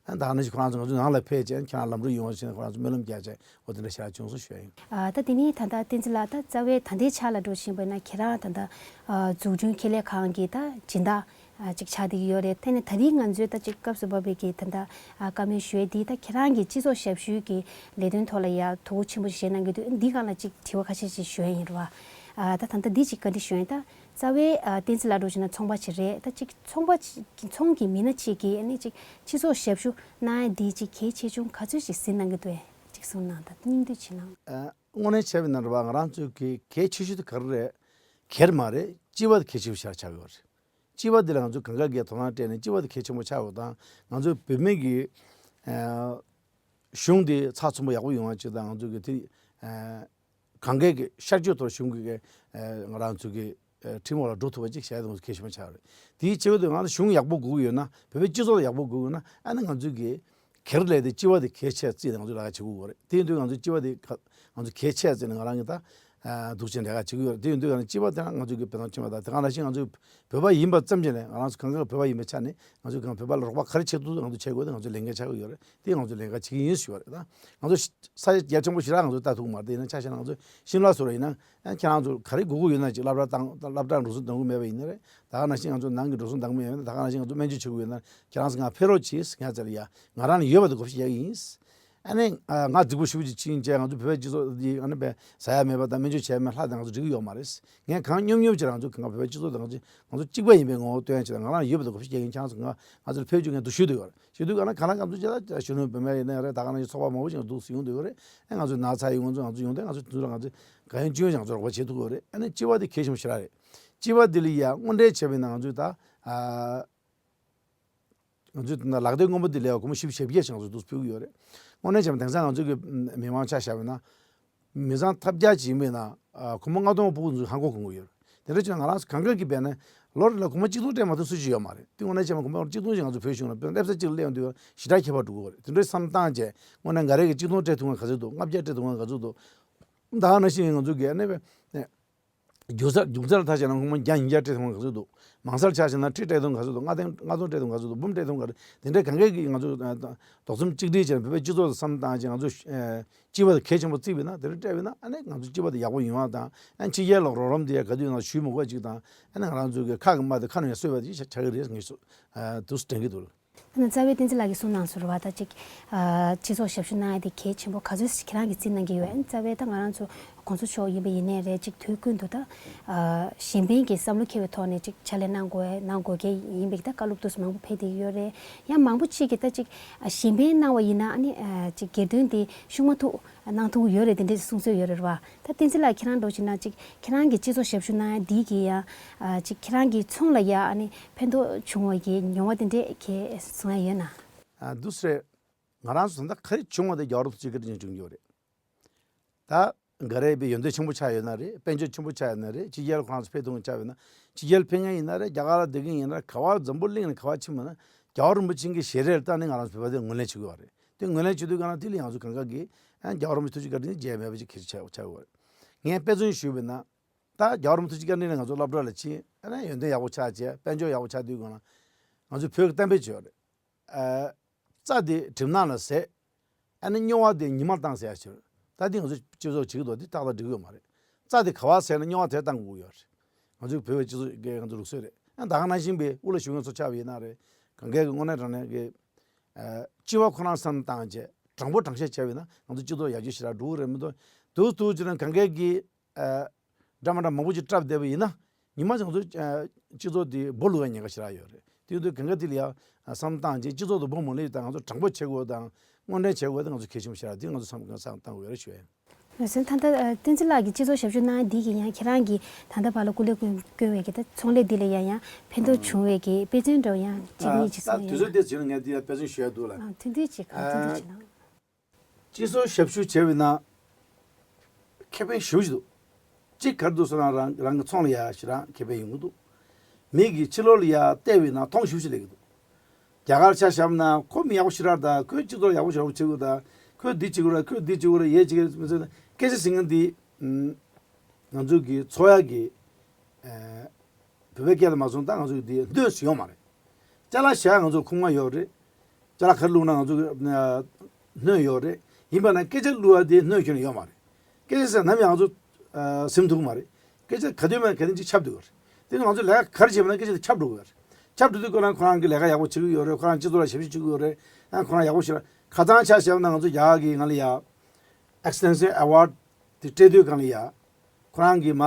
ཨ་ད་ག་ནང་བཞིན་ཁོ་རང་ཚོ་ང་ཚོ་ནང་ལ་ཕེབས་བྱས་ཁྱེད་རང་ལམ་འགྲོ་ཡོང་བ་བྱས་ནས་ཁོ་རང་ཚོ་སྨོན་ལམ་རྒྱག་བྱས་འོ་དེ་འདྲ་ཞེ་དྲག་བྱུང་སོང་ཞུ་ཡ་ཡིན། ཨ་ད་དེ་ནས་ད་ལྟ་བསྟན་འཛིན་ལགས་ད་རྩ་བའི་ད་ལྟའི་ཆ་ལ་འགྲོ་བཞིན་པ་ཡིན་ན་ཁྱེད་རང་ད་ལྟ་ཨ་འཛུགས་སྐྲུན་ཁེ་ལས་ཁང་གི་ད་སྦྱིན་བདག་ཨ་ཅིག་ཆགས་བསྡད་ཀྱི་ཡོད་རེད། དེ་ནས་ད་རེས་ང་ཚོའི་ད་ཅིག་སྐབས་སུ་བབས་པའི་གི་ད་ལྟ་ཨ་བཀའ་མོལ་ཞུ་ཡས་འདི་ད་ཁྱེད་རང་གི་སྤྱི་ཚོགས་ཞབས་ཞུའི་གི་ལས་དོན་ཐོག་ལ་ཡ་དོ་ཁུར་ཆེན་པོ་བཞེས་གནང་གི་འདུག་འདི་སྒང་ལ་ཅིག་དྲི་བ་ཁ་ཤས་ཅིག་ཞུ་ཡ་ཡིན་རེད་བ། ཨ་ད་ད་ལྟ་འདི་ཅིག་བཀའ་འདྲི་ཞུ་ཡ་ཡིན་ད། རྩ་བའི་ཨ་བསྟན་འཛིན་ལགས་འགྲོ་བྱུང་ན་ཚོང་པ་ཅིག་རེད། ད་ཅིག་ཚོང་པ་ཅིག་ཚོང་གི་མི་སྣ་ཅིག་གིས་ཨ་ནི་ཅིག་སྤྱི་ཚོགས་ཞབས་ཞུ་གནང་ཡ་འདི་ཅིག་གལ་ཆེ་ཆུང་ག་ཚོད་ཅིག་གཟིགས་གནང་གི་འདུག་ཅིག་གསུངས་གནང་དང་སྙིང་བསྡུས་ཅིག་གནང་། ཨ་དངོས་གནས་བྱས་པ་ཡིན་ན་རེད་བ། ང་རང་ཚོའི་གི་གལ་ཆེ་ཤོས་དེ་ག་རེ་རེད། སྒེར་མ་རེད། སྤྱི་པ་དེ་གལ་ཆེ་ཤོས་ཆགས་ཆགས་ཡོད་རེད། སྤྱི་པ་དེ་ལ་ང་ཚོ་གང་ག་གིས་དོ་སྣང་སྤྲད་ནས་སྤྱི་པ་དེ་གལ་ཆེན་པོ་ཆགས་ཡོད་དང་ང་ཚོའི་བོད་མི་གི་ཨ་གཞུང་དེ་ཚགས་ཚུད་པོ་ཡག་པོ་ཡོང་བ་ཅིག་དང་ང་ཚོ་གི་དེ་ཨ་གང་གའི་གི་ཤར་བསྐྱོད་ཐོག་གཞུང་གི་གི་ཨ་ང་རང་ཚོ་གི་ཨ་ཁྲིམས་འོག་ལ་འགྲོ་ཐུབ་པ་ཅིག་བྱས་ཏེ་ང་ཚོ་གལ་ཆེན་པོ་ཆགས་རེད། དེའི་ཆེད་དུ་ང་ཚོ་གཞུང་ཡག་པོ་དགོས་ཀྱི་ཡོད་ན། བོད་པའི་སྤྱི་ཚོགས་ཡག་པོ་དགོས་ཀྱི་ཡོད་ན་ཨ་ནི་ང་ཚོའི་གི་སྒེར་ལས་དེ་སྤྱི་པ་དེ་གལ་ཆེ་བརྩིས་ནས་ང་ཚོས་ལས་ཀ་བྱེད་དགོས་ཀྱི་རེད། དེ་ཡིན་དུས་ང་ཚོའི་སྤྱི་པ་དེ་ཁ་ང་ཚོ་གལ་ཆེ་བརྩིས་ནས་ང་རང་གི་ད་ཨ་འདུག་ཅན་ལས་ཀ་བྱེད་ཀྱི་ཡོད་རེད། དེ་ཡིན་དུས་ང་ཚོ་སྤྱི་པ་དེ་ང་ཚོའི་གི་དཔེ་མཚོན་ཆེན་པོ་དང་དེ་ག་ནང་བཞིན་ང་ཚོའི་བོད་པ་ཡིན་པ་ཙམ་གྱིས་ནས་ང་རང་ཚོ་གང་ག་བོད་པ་ཡིན་པའི་ཆ་ནས་ང་ཚོས་གང་བོད་པ་ལ་རོགས་པ་ག་རེ་བྱེད་ཐུབ་ཐུབ་ང་ཚོ་བྱེད་དགོས་དེ་ང་ཚོའི་ལས་འགན་ཆགས་ཀྱི་ཡོད་རེད། དེ་ང་ཚོའི་ལས་ཀ་བྱེད་ཀྱི་ཡིན་ཞུ་བ་རེད། ད་ང་ཚོ་ས་ཆ་རྒྱ་ཆེན་པོ་ཞེ་དྲག་ང་ཚོ་ལྟ་ཐུབ་ཀྱི་མ་རེད། དེ་ཡིན་ན་ཆ་བཞག་ན་ང་ཚོ་ཤིམ་ལ་སོགས་ལ་ཡིན་ན་ཨ་ཁྱེད་རང་ཚོ་ག་རེ་དགོས་ཀྱི་ཡོད་ན་ཅིག་སློབ་གྲྭ་བཏང་སློབ་གྲྭ་འགྲོ་སོང་གཏོང་གི་མེད་པ་ཡིན་ན་རེད། ད་ག་ནང་བཞིན་ང་ཚོ་ནང་གི་འགྲོ་སོང་གཏོང་གི་མེད་པ་ཡིན་ན། ད་ག་ནང་བཞིན་ང་ཚོ་སྨན་བཅོས་བྱེད་ཀྱི་ཡོད་ན་ཁྱེད་རང་ཚོ་ང་ཕེབས་རོགས་གྱིས། ང་ཚོ་ལ་ཡ་ང་རང་ལ་ཡོད་པ་དེ་བགོ་བཤའ་རྒྱག་གི་ཡིན། ཨ་ནི་ང་རྫིག་པོ་ཞེ་པོ་ཅིག་ཕྱིན་བྱས་ང་ཚོ་བོད་པའི་སྤྱི་ཚོགས་འདི་ཨ་ནི་བས་ཟ་ཡ་མེད་པ་དང་སྨན་བཅོས་བྱས་མེད་ལྷ་དང་ང་ཚོ་འགྲིག་གི་ཡོད་མ་རེད། ངས་གང་སྙོབ་སྙོབ་ཅིག་རང་ཚོ་གང་བོད་པའི་སྤྱི་ཚོགས་དང་ང་ཚོ་ང་ཚོ་གཅིག་པ་ཡིན་པའི་ངོ་བོ་སྟོན་ཡ་ཅིག་དང་ང་རང་ཡོད་པ་དེ་བགོ་བཤའ་རྒྱག་གི་ཡིན། ཁྱེད་རང་ཚོ་ང་ང་ཚོ་ལ་ཕེབས་རྒྱུ་ངས་འདུག་ཞུས་འདུག་ཡོད་རེད། ཞུ་དུས་ག་ན་ག་ན་ག་ཚོད་ཅི་ལ་གཞོན་ནུ་བུད་མེད་ཡིན་ན་རེད། ད་ག་ན་ཡི་ཚོགས་པ་མང་པོ་ཞིག་འདུག་སེ་ཡོང་འདུག་ཡོད་རེད། ཨ་ང་ཚོའི་ན་ཚ་ཡོང་ང་ཚོ་ང་ཚོ་ཡོང་དུས་ང་ཚོ་དུས་ལ་ང་ཚོས་གང་ཡོང་ཅི་ཡོང་ཅང་ཚོ་རོགས་པ་བྱེད་ཐུབ་ཡོད་རེད། ཨ་ནི་སྤྱི་པ་དེ་གལ་ཆེན་པོ་ཞེ་དྲག་རེད། སྤྱི་པ་དེ་ལ་ཡ་དངོས་འབྲེལ་བྱས་པ་ཡིན་ན་ང་ཚོས་ད་ཨ་ང་ཚོས་ད་ལག་དེབ་སྔོན་པོ་དེ་ལ་ཡ་སྒོར་མོ་བཞི་བཅུ་ཞེ་བརྒྱད་ཅང་ཚོ་འདུག་སེ་ཕུལ་གྱི་ཡོད་རེད། དངོས་གནས་བྱས་ན་དེང་སང་ང་ཚོ་གི་མི་མང་ཆ་བཞག་པ་ཡིན་ན། མི་ཚང་ཐབས་རྒྱག་ཅིག་ཡིན་པས་ན་ཨ་སྒོར་མོ་ལྔ་སྟོང་ཕྲུ་གུ་ཚོས་ཧང་གོ་གོན་གྱི་ཡོད་རེད། དེ་འདྲ་བྱས་ན་ང་རང་ཚོ་གང་ག་གིས་འབད་ན་ལོ་རེ་ལ་སྒོར་མོ་གཅིག་སྟོང་སྤྲད་མ་ཐུབ་སུ་ཞིག་ཡོད་མ་རེད། དེ་དངོས་གནས་བྱས་ན་སྒོར་མོ་གཅིག་སྟོང་ཞིག་ང་ཚོ་བོད་གཞུང་ལ་དཔེ་སླེབས་ས་གཅིག་ལ་སླེབས་ཡོང་དུས་ཞེ་དྲག་ཁྱད་པར་འགྲོ་གི་ཡོད་རེད། དེ་འདྲའི་བསམ་བཏང་བྱས་དངོས་གནས་ང་རང་གིས་གཅིག་སྟོང་སྤྲད་ཐུབ་མཁན་ག་ཚོད་འདུག་ལྔ་བརྒྱ་སྤྲད་ཐུབ་མཁན་ག་ཚོད་འདུག་ད་ག་ནང་བཞིན་ང་ཚོ་གི་ཨ་ནི་བས་རྒྱུག་ཚར་རྒྱུག་ཚར་ཐག་བཅད་ན་སྒོར་མོ་བརྒྱ་ཉིས་བརྒྱ་སྤྲད་ཐུབ་མཁན་ག་ཚོད་འདུག་མང་སར་ཆ་བཞག་ན་ཁྲི་སྤྲད་ཐུབ་མཁན་ག་ཚོད་འདུག་ལྔ་སྟོང་ལྔ་སྟོང་སྤྲད་ཐུབ་མཁན་ག་ཚོད་འདུག་འབུམ་སྤྲད་ཐུབ་མཁན་ག་ཚོད། དེ་འདྲའི་གང་གས་ཀྱིས་ང་ཚོ་ཨ་རྡོག་རྩོམ་གཅིག་སྒྲིལ་བྱས་ནས་བོད་པའི་སྤྱི་ཚོགས་ལ་བསམ་བཏང་བྱས་ང་ཚོ་ཨ་སྤྱི་པ་དེ་གལ་ཆེན་པོ་བརྩིས་པས་ན་དེ་འདྲ་སྤྲད་པས་ན་ཨ་ནི་ང་ཚོ་སྤྱི་པ་དེ་ཡག་པོ་ཡོང་བ་དང་ཨ་ཕྱི་རྒྱལ་ལ་རོགས་རམ་དེ་ཡང་ག་དུས་ཡིན་ན་ཞུས་མི་དགོས་ཅིག་དང་ཨ་ནི་ང་རང་ཚོ་གི་ཁ་གི་རྨ་དེ་ཁ་ནས་ཡང་གསོས་པ་དེ་ཆགས་ཀྱི་རེད་ངེས་སོ་ཨ་དུ་དྲན་གྱི་འདུག་ད་ནི་རྩ་བའི་བསྟན་འཛིན་ལགས་ཀྱིས་གསུངས་གནང་སོང་རེད་བ། ད་ཅིག་ཨ་སྤྱི་ཚོགས་ཞབས་ཞུ་གནང་ཡ་དེ་གལ་ཆེན་པོ་ག་ཚོད་ཅིག་ཁྱེད་རང་གིས་བརྩིས་གནང་གི་ཡོད། ཨ་ནི་རྩ་བའི་ད་ང་རང་ཚོ་གོང་ས་མཆོག་ཡིན་པ་ཡིན་ནའི་རེད། ཅིག་དུས་ཀུན་ཏུ་ད་ཨ་གཞན་ཕན་གྱི་བསམ་བློ་འཁྱེར་བའི་ཐོག་ནས་ཅིག་ཕྱག་ལས་གནང་དགོས་གནང་དགོས་གལ་ཡིན་པའི་ད་བཀའ་སློབ་དུས་སུ་མང་པོ་ཕེབས་བསྡད་ཀྱི་ཡོད་རེད། ཡང་མང་པོ་ཅིག་གིས་ད་ཅིག་ཨ་གཞན་ཕན་གནང་བ་ཡིན་ན་ཨ་ནི་ཨ་ཅིག་སྒེར་དོན་དེ་ཤུགས་མ་ཐུག་གནང་ཐུབ་ཀྱི་ཡོད་རེད། དེ་འདྲའི་གསུང་སྲོལ་ཡོད་རེད་བ། ད་བསྟན་འཛིན་ལགས་ཁྱེད་རང་འདྲ་བྱས་ན་ཅིག་ཁྱེད་རང་གིས་སྤྱི་ཚོགས་ཞབས་ཞུ་གནང་ཡ་འདི་གི་ཡ་ཨ་ཅིག་ཁྱེད་རང་གི་ཚོང་ལ་ཡ་ཨ་ནི་ཕན་ཐོགས་བྱུང་བ་གི་མྱོང་བ་དེ་འདྲས་ཁྱེད་གསུང་ཡ་ཡོད་ན། ཨ་འདུག་སེ་རེད། ང་རང་ཚོ་ད་ལྟ་ག་རེ་བྱུང་བ་དེ་རྒྱལ་བ་རིན་པོ་ཆེའི་བཀའ་དྲིན་བྱུང་གི་ཡོད་རེད། ད་འགའ་རེ་བའི་ཡོན་ཏན་ཆེན་པོ་ཆགས་ཡོད་ན་རེད། དཔལ་འབྱོར་ཆེན་པོ་ཆགས་ཡོད་ན་རེད། ཕྱི་རྒྱལ་ཁོ་རང་ཚོ་ཕེབས་ཐུབ་མཁན་ཆགས་ཡོད་ན་ཕྱི་རྒྱལ་ཕེབས་མཁན་ཡིན་ན་རེད། རྒྱ་གར་ལ་བསྡད་མཁན་ཡིན་ན་རེད། ག་པར་འཛམ་བུ་གླིང་ནས་ག་པར་ཕྱིན་པ་ན་རྒྱལ་བ་རིན་པོ་ཆེ་གི་ཞལ་རས་ལ་བལྟས་ནས་ང་རང་ཚོ་བོད་པ་དེ་ངོས་ལེན་བྱེད་དགོས་པ་རེད། དེ་ངོས་ལེན་བྱེད་དུས་ག་ན་དེ་ལ་ང་ཚོ་གང་ག་གིས་ཨ་རྒྱལ་བ་རིན་པོ་ཆེ་ཐུགས་རྗེ་བཀའ་དྲིན་བརྗེད་མེད་པ་ཅིག་ཁྱེར་ཆགས་ཆགས་དགོས་རེད། ངས་དཔེ་མཚོན་ཞུས་པ་ཡིན་ན། ད་རྒྱལ་བ་རིན་པོ་ཆེ་བཀའ་དྲིན་ལ་ང་ཚོ་སློབ་གྲྭ་ལ་ཕྱིན་ཨ་ནི་ཡོན་ཏན་ཡག་པོ་ཆགས་བྱས་དཔལ་འབྱོར་ཡག་པོ་ཆགས་དུས་ག་ན་ང་ཚོ་བོད་ཀྱི་གཏམ་དཔེ་ཅིག་ཡོད་རེད། ཨ་རྩྭ་དེ་གྲིབ་ནག་ལ་ཟད། ཨ་ནི་སྨྱོ་བ་དེ་ཉི་མར་བཏང་ཟེར་ཡ་ཅིག་ཡོད་རེད། ད་དེ་ང་ཚོ་སྤྱི་ཚོགས་བྱེད་ཀྱི་འདུག་དེ་ཏག་ཏག་འགྲིག་གི་ཡོད་མ་རེད། རྩྭ་དེ་ག་པར་ཟད་ན་སྨྱོ་བ་དེར་བཏང་དགོས་ཀྱི་ཡོད་རེད། ང་ཚོའི་བོད་པའི་སྤྱི་ཚོགས་ཀྱི་ང་ཚོ་ལུགས་སྲོལ་རེད། ཨ་ད་ག་ནང་བཞིན་པའི་དབུ་བླ་ཞུ་མཁན་ཚོ་ཆགས་པ་ཡིན་ན་རེད། གང་གས་ཀྱི་དངོས་གནས་དྲང་གནས་ཀྱི་ཨ་སྤྱི་པ་ཁོ་རང་བསམ་བཏང་བྱས་དྲང་པོ་དྲང་བཤད་བྱས་པ་ཡིན་ན་ང་ཚོ་སྤྱི་ཚོགས་ཡར་རྒྱས་ཞེ་དྲག་འགྲོ་གི་རེད་མི་འདུག་དུས་དུས་ཅིག་ན་གང་གས་ཀྱི་ཨ་འདྲ་མི་འདྲ་མང་པོ་ཅིག་བཀྲམ་བསྡད་པ་ཡིན་ན་ ཉི་མ་ང་ཚོ་ཨ་སྤྱི་ཚོགས་འདི་འབུ་བླུག་པའི་ཉེན་ཁ་ཞེ་དྲག་ཡོད་རེད། དེ་ཡིན་དུས་གང་ག་དེ་ལ་ཡ་བསམ་བློ་བཏང་རྗེས་སྤྱི་ཚོགས་དང་འབུ་མ་བླུགས་དང་ང་ཚོ་དྲང་པོ་བྱེད་དགོས་དང་དངོས་འབྲེལ་བྱེད་དགོས་དང་ང་ཚོ་གལ་ཆེན་པོ་ཞེ་དྲག་འདི་ང་ཚོ་བསམ་བསམ་བཏང་དགོས་རེད་ཞུ་ཡ། ལགས་སོ། ད་ལྟ་ཨ་བསྟན་འཛིན་ལགས་ཀྱིས་སྤྱི་ཚོགས་ཞབས་ཞུ་གནང་ཡ་འདི་གིས་ཡང་ཁྱེད་རང་གིས་ད་ལྟ་བར་ལ་སྐུ་ལས་བསྐོས་བསྐོས་པའི་གི་ད་ཚོང་ལས་འདི་ལ་ཡང་ཡང་ཕན་ཐོགས་བྱུང་བའི་གི་དཔེ་མཚོན་འདྲ་བོ་ཡང་གཅིག་གཉིས་ཅིག་གསུང་ཡ་ཡང་། ད་དུས་ཚོད་དེ་ཚོད་ན་ངས་འདི་ཡང་དཔེ་མཚོན་ཞུ་ཡ་འདུག་ལ། ཨ་ཐུང་ཐུང་ཅིག་ཨ་ཐུང་ཐུང་ཅིག་གནང་། སྤྱི་ཚོགས་ཞབས་ཞུ་བྱས་པ་ཡིན་ན་ཁེ་ཕན་ཞེ་པོ་ཅིག་འདུག་གཅིག་ག་རེ་འདུག་ཟེར་ན་རང་རང་གི་ཚོང་ལ་ཡ་ཞེ་དྲག་ཁེ་ཕན་ཡོང་གི་འདུག་མི་གི་ཕྱི་ལོགས་ལ་ཡ་བལྟས་པ་ཡིན་ན་མཐོང་ཞེ་པོ་ཅིག་སླེབས་ཀྱི་འདུག་རྒྱ་གར་ཆ་བཞག་ན་ཁོ་མི་ཡག་པོ་ཞེ་དྲག་དང་ཁོས་སྤྱི་ཚོགས་ཡག་པོ་ཞེ་དྲག་བྱེད་དགོས་དང་ཁོས་འདི་བྱེད་དགོས་ར་ཁོས་འདི་བྱེད་དགོས་ར་ཡས་བྱེད་ཀྱི་མི་ཚོས་སྐད་ཆ་ཟེར་མཁན་འདི་ང་ཚོ་གི་འཚོ་ཡག་གི་བོད་པའི་སྐད་ལ་མ་སོང་ད་ང་ཚོ་གི་འདི་སྣོད་ཟེར་ཡོད་མ་རེད། ཅ་ལག་བཞག་ང་ཚོ་ཁུག་མ་ཡོད་རེད། ཅ་ལག་ག་རེ་བླུགས་ན་ང་ཚོ་གི་སྣོད་ཡོད་རེད། ཡིན་པ་ན་སྐད་ཆ་བླུགས་པ་དེ་སྣོད་ཁྱོན་ནས་ཡོད་མ་རེད། སྐད་ཆ་ཟེར་ནམ་ཡང་ང་ཚོ་ཟིན་ཐུབ་ཀྱི་མ་རེད། སྐད་ཆ་ག་དུས་མ་ག་དུས་ཅིག་ཁྱབ་འགྲོ་གི་རེད། དེ་ནི་ང་ཚོ་ལས་ཀ་ག་རེ་བྱེད་པ་ན་སྐད་ཆ་དེ་ཁྱབ་འགྲོ་གི་རེད། ཁྱབ་འགྲོ་དུས་ཁོ་རང་ཁོ་རང་གི་ལས་ཀ་ཡག་པོ་བྱེད་ཀྱི་ཡོད་རེད། ཁོ་རང་སྤྱི་ཚོགས་ལ་ཞབས་ཞུ་བྱེད་ཀྱི་ཡོད་རེད། ཡང་ཁོ་རང་ཡག་པོ་ཞིག་ལ་ཁ་སང་ཆ་བཞག་ན་ང་ཚོ་རྒྱ་གར་གི་ང་ལ་ཡ་extensive award དེ་སྤྲད་དུས་སྒང་ལ་ཡ། ཁོ་རང་གིས་མ།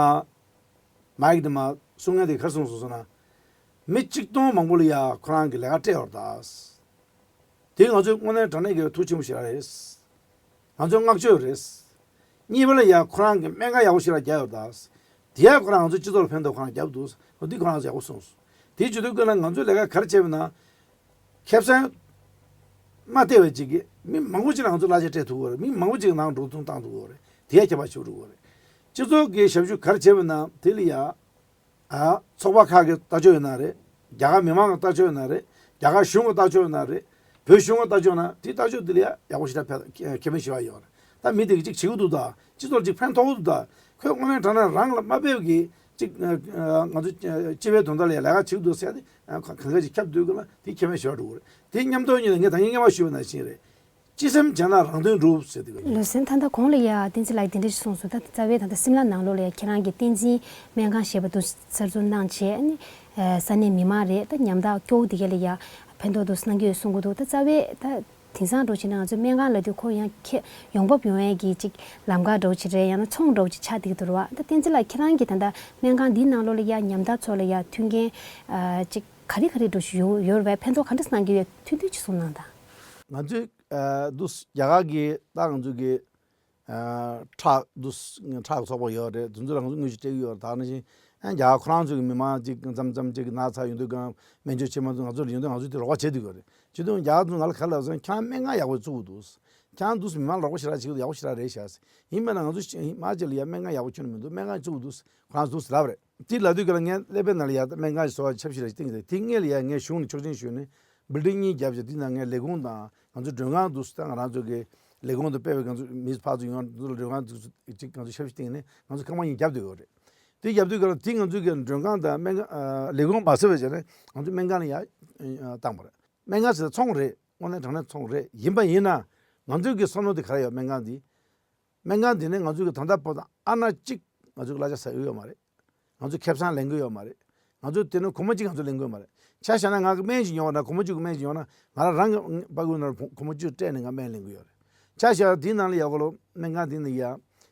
མའིག་དེ་མ་གསུང་མཁན་དེ་ག་རེ་གསུངས་སོང་ཟེར་ན། མི་གཅིག་སྟོང་མང་པོ་ལ་ཡ་ཁོ་རང་གིས་ལས་ཀ་སྤྲད་ཡོད་རེད་ད། དེ་ང་ཚོའི་དངོས་གནས་དྲང་གནས་ཀྱི་ཐུགས་ཆེན་པོ་ཞིག་རེད། ང་ཚོའི་བསྔགས་བརྗོད་རེད། གཉིས་པ་ལ་ཡ་ཁོ་རང་གིས་སྨན་ཁང་ཡག་པོ་ཞིག་ལ་རྒྱག་ཡོད་རེད་ད། དེ་ཡ་ཁོ་རང་ང་ཚོའི་སྤྱི་ཚོགས་ལ་ཕན་ཐོགས་ཁོ་རང་རྒྱབ་འདུག་འོ་འདི་ཁོ་རང་ཚོ་ཡག་པོ་གསུངས་སོང་། དེའི་བརྗོད་དུས་ཀྱི་ལ་ང་ཚོས་ལས་ཀ་ག་རེ་བྱས་པ་ན། ཁེ་བཟང་མ་སྟེར་བའི་ཅིག་གིས་མི་མང་པོ་ཅིག་ལ་ང་ཚོ་གླ་ཆ་སྤྲད་ཐུབ་ཀྱི་ཡོད་རེད། མི་མང་པོ་ཅིག་ནང་འགྲོ་སོང་བཏང་ཐུབ་ཀྱི་ཡོད་རེད། དེ་ཡང་ཁྱད་པར་ཆེ་རུ་ཡོད་རེད། སྤྱི་ཚོགས་ཀྱི་ཞབས་ཞུ་ག་རེ་བྱས་པ་ན་དེ་ལ་ཡ། ཨ། ཚོགས་པ་ཁག་གི་ལྟ་ཕྱོགས་ཡོད་ན་རེད། རྒྱ་གར་མི་མང་གི་ལྟ་ཕྱོགས་ཡོད་ན་རེད། རྒྱ་གར་གཞུང་གི་ལྟ་ཕྱོགས་ཡོད་ན་རེད། བོད་གཞུང་གི་ལྟ་ཕྱོགས་ན་དེའི་ལྟ་ཕྱོགས་དེ་ལ་ཡ་ཡག་པོ་ཞེ་དྲག་ཕན་ཁེ་ཕན་ཞེ་དྲག་ཡོད་རེད། ད་མི་དེ་གིས་ཅིག་བྱེད་ཀྱི་འདུག་ད། སྤྱི་ཚོགས་ལ་ཅིག་ཕན་ཐོགས་ཀྱི་འདུག་ད། ཁོས་དངོས་གནས་དྲང་གནས་རང་ལ་དམའ་ཕེབས་ཀྱི་ཅིག་ང་ཚོ་སྤྱི་པའི་དོན་དག་ལ་ཡ་ལས་ཀ་བྱེད་ཀྱི་འདུག་ཟེར་ཏེ་གང་ག་ཅིག་ཁྱབ་སྡོད་ཀྱི་ལ་དེ་ཁེ་ཕན་ཞེ་དྲག་འགྲོ་གི་རེད། དེ་མཉམ་དུ་ཉིད་ནས་ངས་ད་ངས་སྔོན་མ་ཞུས་པ་ནང་བཞིན་རེད། ཅི་བསམ་བྱས་ན་རང་དོན་འགྲུབ་ཟེར་དུས། ལགས་སོ། ད་ལྟ་གོང་ལ་ཡ་བསྟན་འཛིན་ལགས་དེ་འདྲ་ཞིག་གསུངས་སོང་། ད་རྩ་བའི་ད་ལྟ་སིམ་ལ་ནང་ལོགས་ལ་ཡ་ཁྱེད་རང་གིས་བསྟན་འཛིན་སྨན་ཁང་ཞེས་པ་དུ་གསར་འཛུགས་གནང་བྱས་ཨ་ནི་ས་གནས་མི་མང་རེད་ད་ཉམ་ཐག་སྐྱོ་བོ་དེ་ག་ལ་ཡ་ཕན་ཐོགས་འདུག་གནང་གི་ཡོད་གསུང་གི་འདུག་ད་རྩ་བའི་ད་དེང་སང་འགྲོ་བྱས་ན་ང་ཚོ་སྨན་ཁང་ལབ་དུས་ཁོ་ཡང་ཁྱེད་ཡོང་འབབ་ཡོང་ཡས་ཀྱི་ཅིག་ལམ་ཁ་འདྲ་བོ་ཅིག་རེད། ཡང་ན་ཚོང་འདྲ་བོ་ཅིག་ཆགས་བསྡད་ཀྱི་འདུག་ར་བ། ད་བསྟན་འཛིན་ལགས་ཁྱེད་རང་གིས་ད་ལྟ་སྨན་ཁང་འདིའི་ནང་ལོགས་ལ་ཡ་ཉམ་ཐག་ཚོ་ལ་ཡ་མཐུན་རྐྱེན་ཨ་ཅིག་ག་རེ་ག་རེ་འདྲ་བོ་ཅིག་ཡོད་ཡོད་རེད་བས། ཕན་ཐོགས་ག་འདྲ་གནང་གི་ཡོད་ཐུང་ཐུང་ཅིག་གསུང་གནང་དང་། ང་ཚོས་ཨ་འདུག་རྒྱ་གར་གྱི་ད་ང་ཚོ་གི་ཨ་ཁྲག་འདུག་ཁྲག་ཚོགས་པ་ཡོད་རེད། དེ་ཚོ་ལ་ང་ཚོ་དངུལ་ཞིག་སྤྲད་ཀྱི་ཡོད་རེད། ད་ནང་བཞིན་ཨ་རྒྱ་གར་ཁོ་རང་ཚོ་གི་མི་མང་ཅིག་མཚམས་མཚམས་ཅིག་ན་ཚ་ཡོང་དུས་གང་སྨན་བཅོས་བྱེད་མ་ཐུབ་ང་ཚོ་ལ་ཡོང་དུས་ང་ཚོས་དེ་རོགས་པ་བྱེད་བསྡད་ཀྱི་ཡོད་རེད། བྱེད་དུས་རྒྱ་གར་ཚོ་ང་ལ་ག་རེ་ལབ་ཟེར་ན་ཁྱེད་རང་སྨན་ཁང་ཡག་པོ་བཙུགས་འདུག་ཁྱེད་རང་འདུག་མི་མང་ལ་རོགས་པ་ཞེ་དྲག་བྱེད་ཀྱི་འདུག་ཡག་པོ་ཞེ་དྲག་རེད་ཤག་ཡིན་པ་ན་ང་ཚོ་ཧི་མ་ཅལ་ལ་ཡ་སྨན་ཁང་ཡག་པོ་ཁྱོན་ནས་མི་འདུག་སྨན་ཁང་བཙུགས་འདུག་ཁོ་རང་ཚོ་འདུག་ལབ་རེད། དེ་ལབ་དུས་ག་ལ་ངས་ཀླད་པའི་ནང་ལ་ཡ་ད་སྨན་ཁང་ཞིག་བཟོ་བ་ཆབ་སྲིད་ར་ཞིག་བཏིང་ཡོད་དེ། དེ་སྔོན་ལ་ཡ་ངས་གཞུང་ནས་ཆོག་མཆན་ཞུས་ནས་བིལ་ཌིང་གཉིས་བརྒྱབ་བྱས་དེ་ནང་ངས་ལས་ཁུངས་དང་ང་ཚོ་མགྲོན་ཁང་འདུག་ད་ང་རང་ཚོ་གི་ལས་ཁུངས་དུ་ཕེབས་པའི་ང་ཚོ་མི་ཕར་ཚུར་ཡོང་དུས་ལ་མགྲོན་ཁང་འདུག་ཅིག་ང་ཚོ་ཆབ་སྲིད་བཏིང་ནས་ང་ཚོ་ཁང་པ་གཉིས་བརྒྱབ་བསྡད་ཡོད་རེད། དེ་བརྒྱབ་དུས་ག་ལ་དེ་ང་ཚོ་གི་མགྲོན་ཁང་དང་སྨན་ཁང་ལས་ཁུངས་མ་ཟེར་བ་བྱས་ནས་ང་ཚོ་སྨན་ཁང་ལ་ཡ་བཏང་བ་རེད། སྨན་ཁང་ཟེར་ཚོང་རེད། དངོས་གནས་དྲང་གནས་ཚོང་རེད། ཡིན་པ་ཡིན་ན་ང་ཚོའི་གི་བསམ་བློ་དེ་ག་རེ་ཡོད། སྨན་ཁང་འདི་སྨན་ཁང་འདི་ནས་ང་ཚོའི་གི་ད་ལྟ་བར་དུ་ཨ་ན་གཅིག་ང་ཚོའི་གི་གླ་ཆ་ཟ་གི་ཡོད་མ་རེད། ང་ཚོས་ཁེ་བཟང་ལེན་གི་ཡོད་མ་རེད། ང་ཚོས་དེ་ནས་སྒོར་མོ་གཅིག་ང་ཚོས་ལེན་གི་ཡོད་མ་རེད། ཆ་བཞག་ན་ང་གི་སྨན་ཞིག་ཉོ་བ་ན་སྒོར་མོ་གཅིག་གི་སྨན་ཞིག་ཉོ་ན་ང་རང་རང་གི་པ་ཀུ་ནང་སྒོར་མོ་གཅིག་སྤྲད་ནས་ང་སྨན་ལེན་གི་ཡོད་རེད། ཆ་བཞག་དེའི་ནང་ལ་ཡག་གོ་ལོ་སྨན་ཁང་དེ་ནས་ཡ་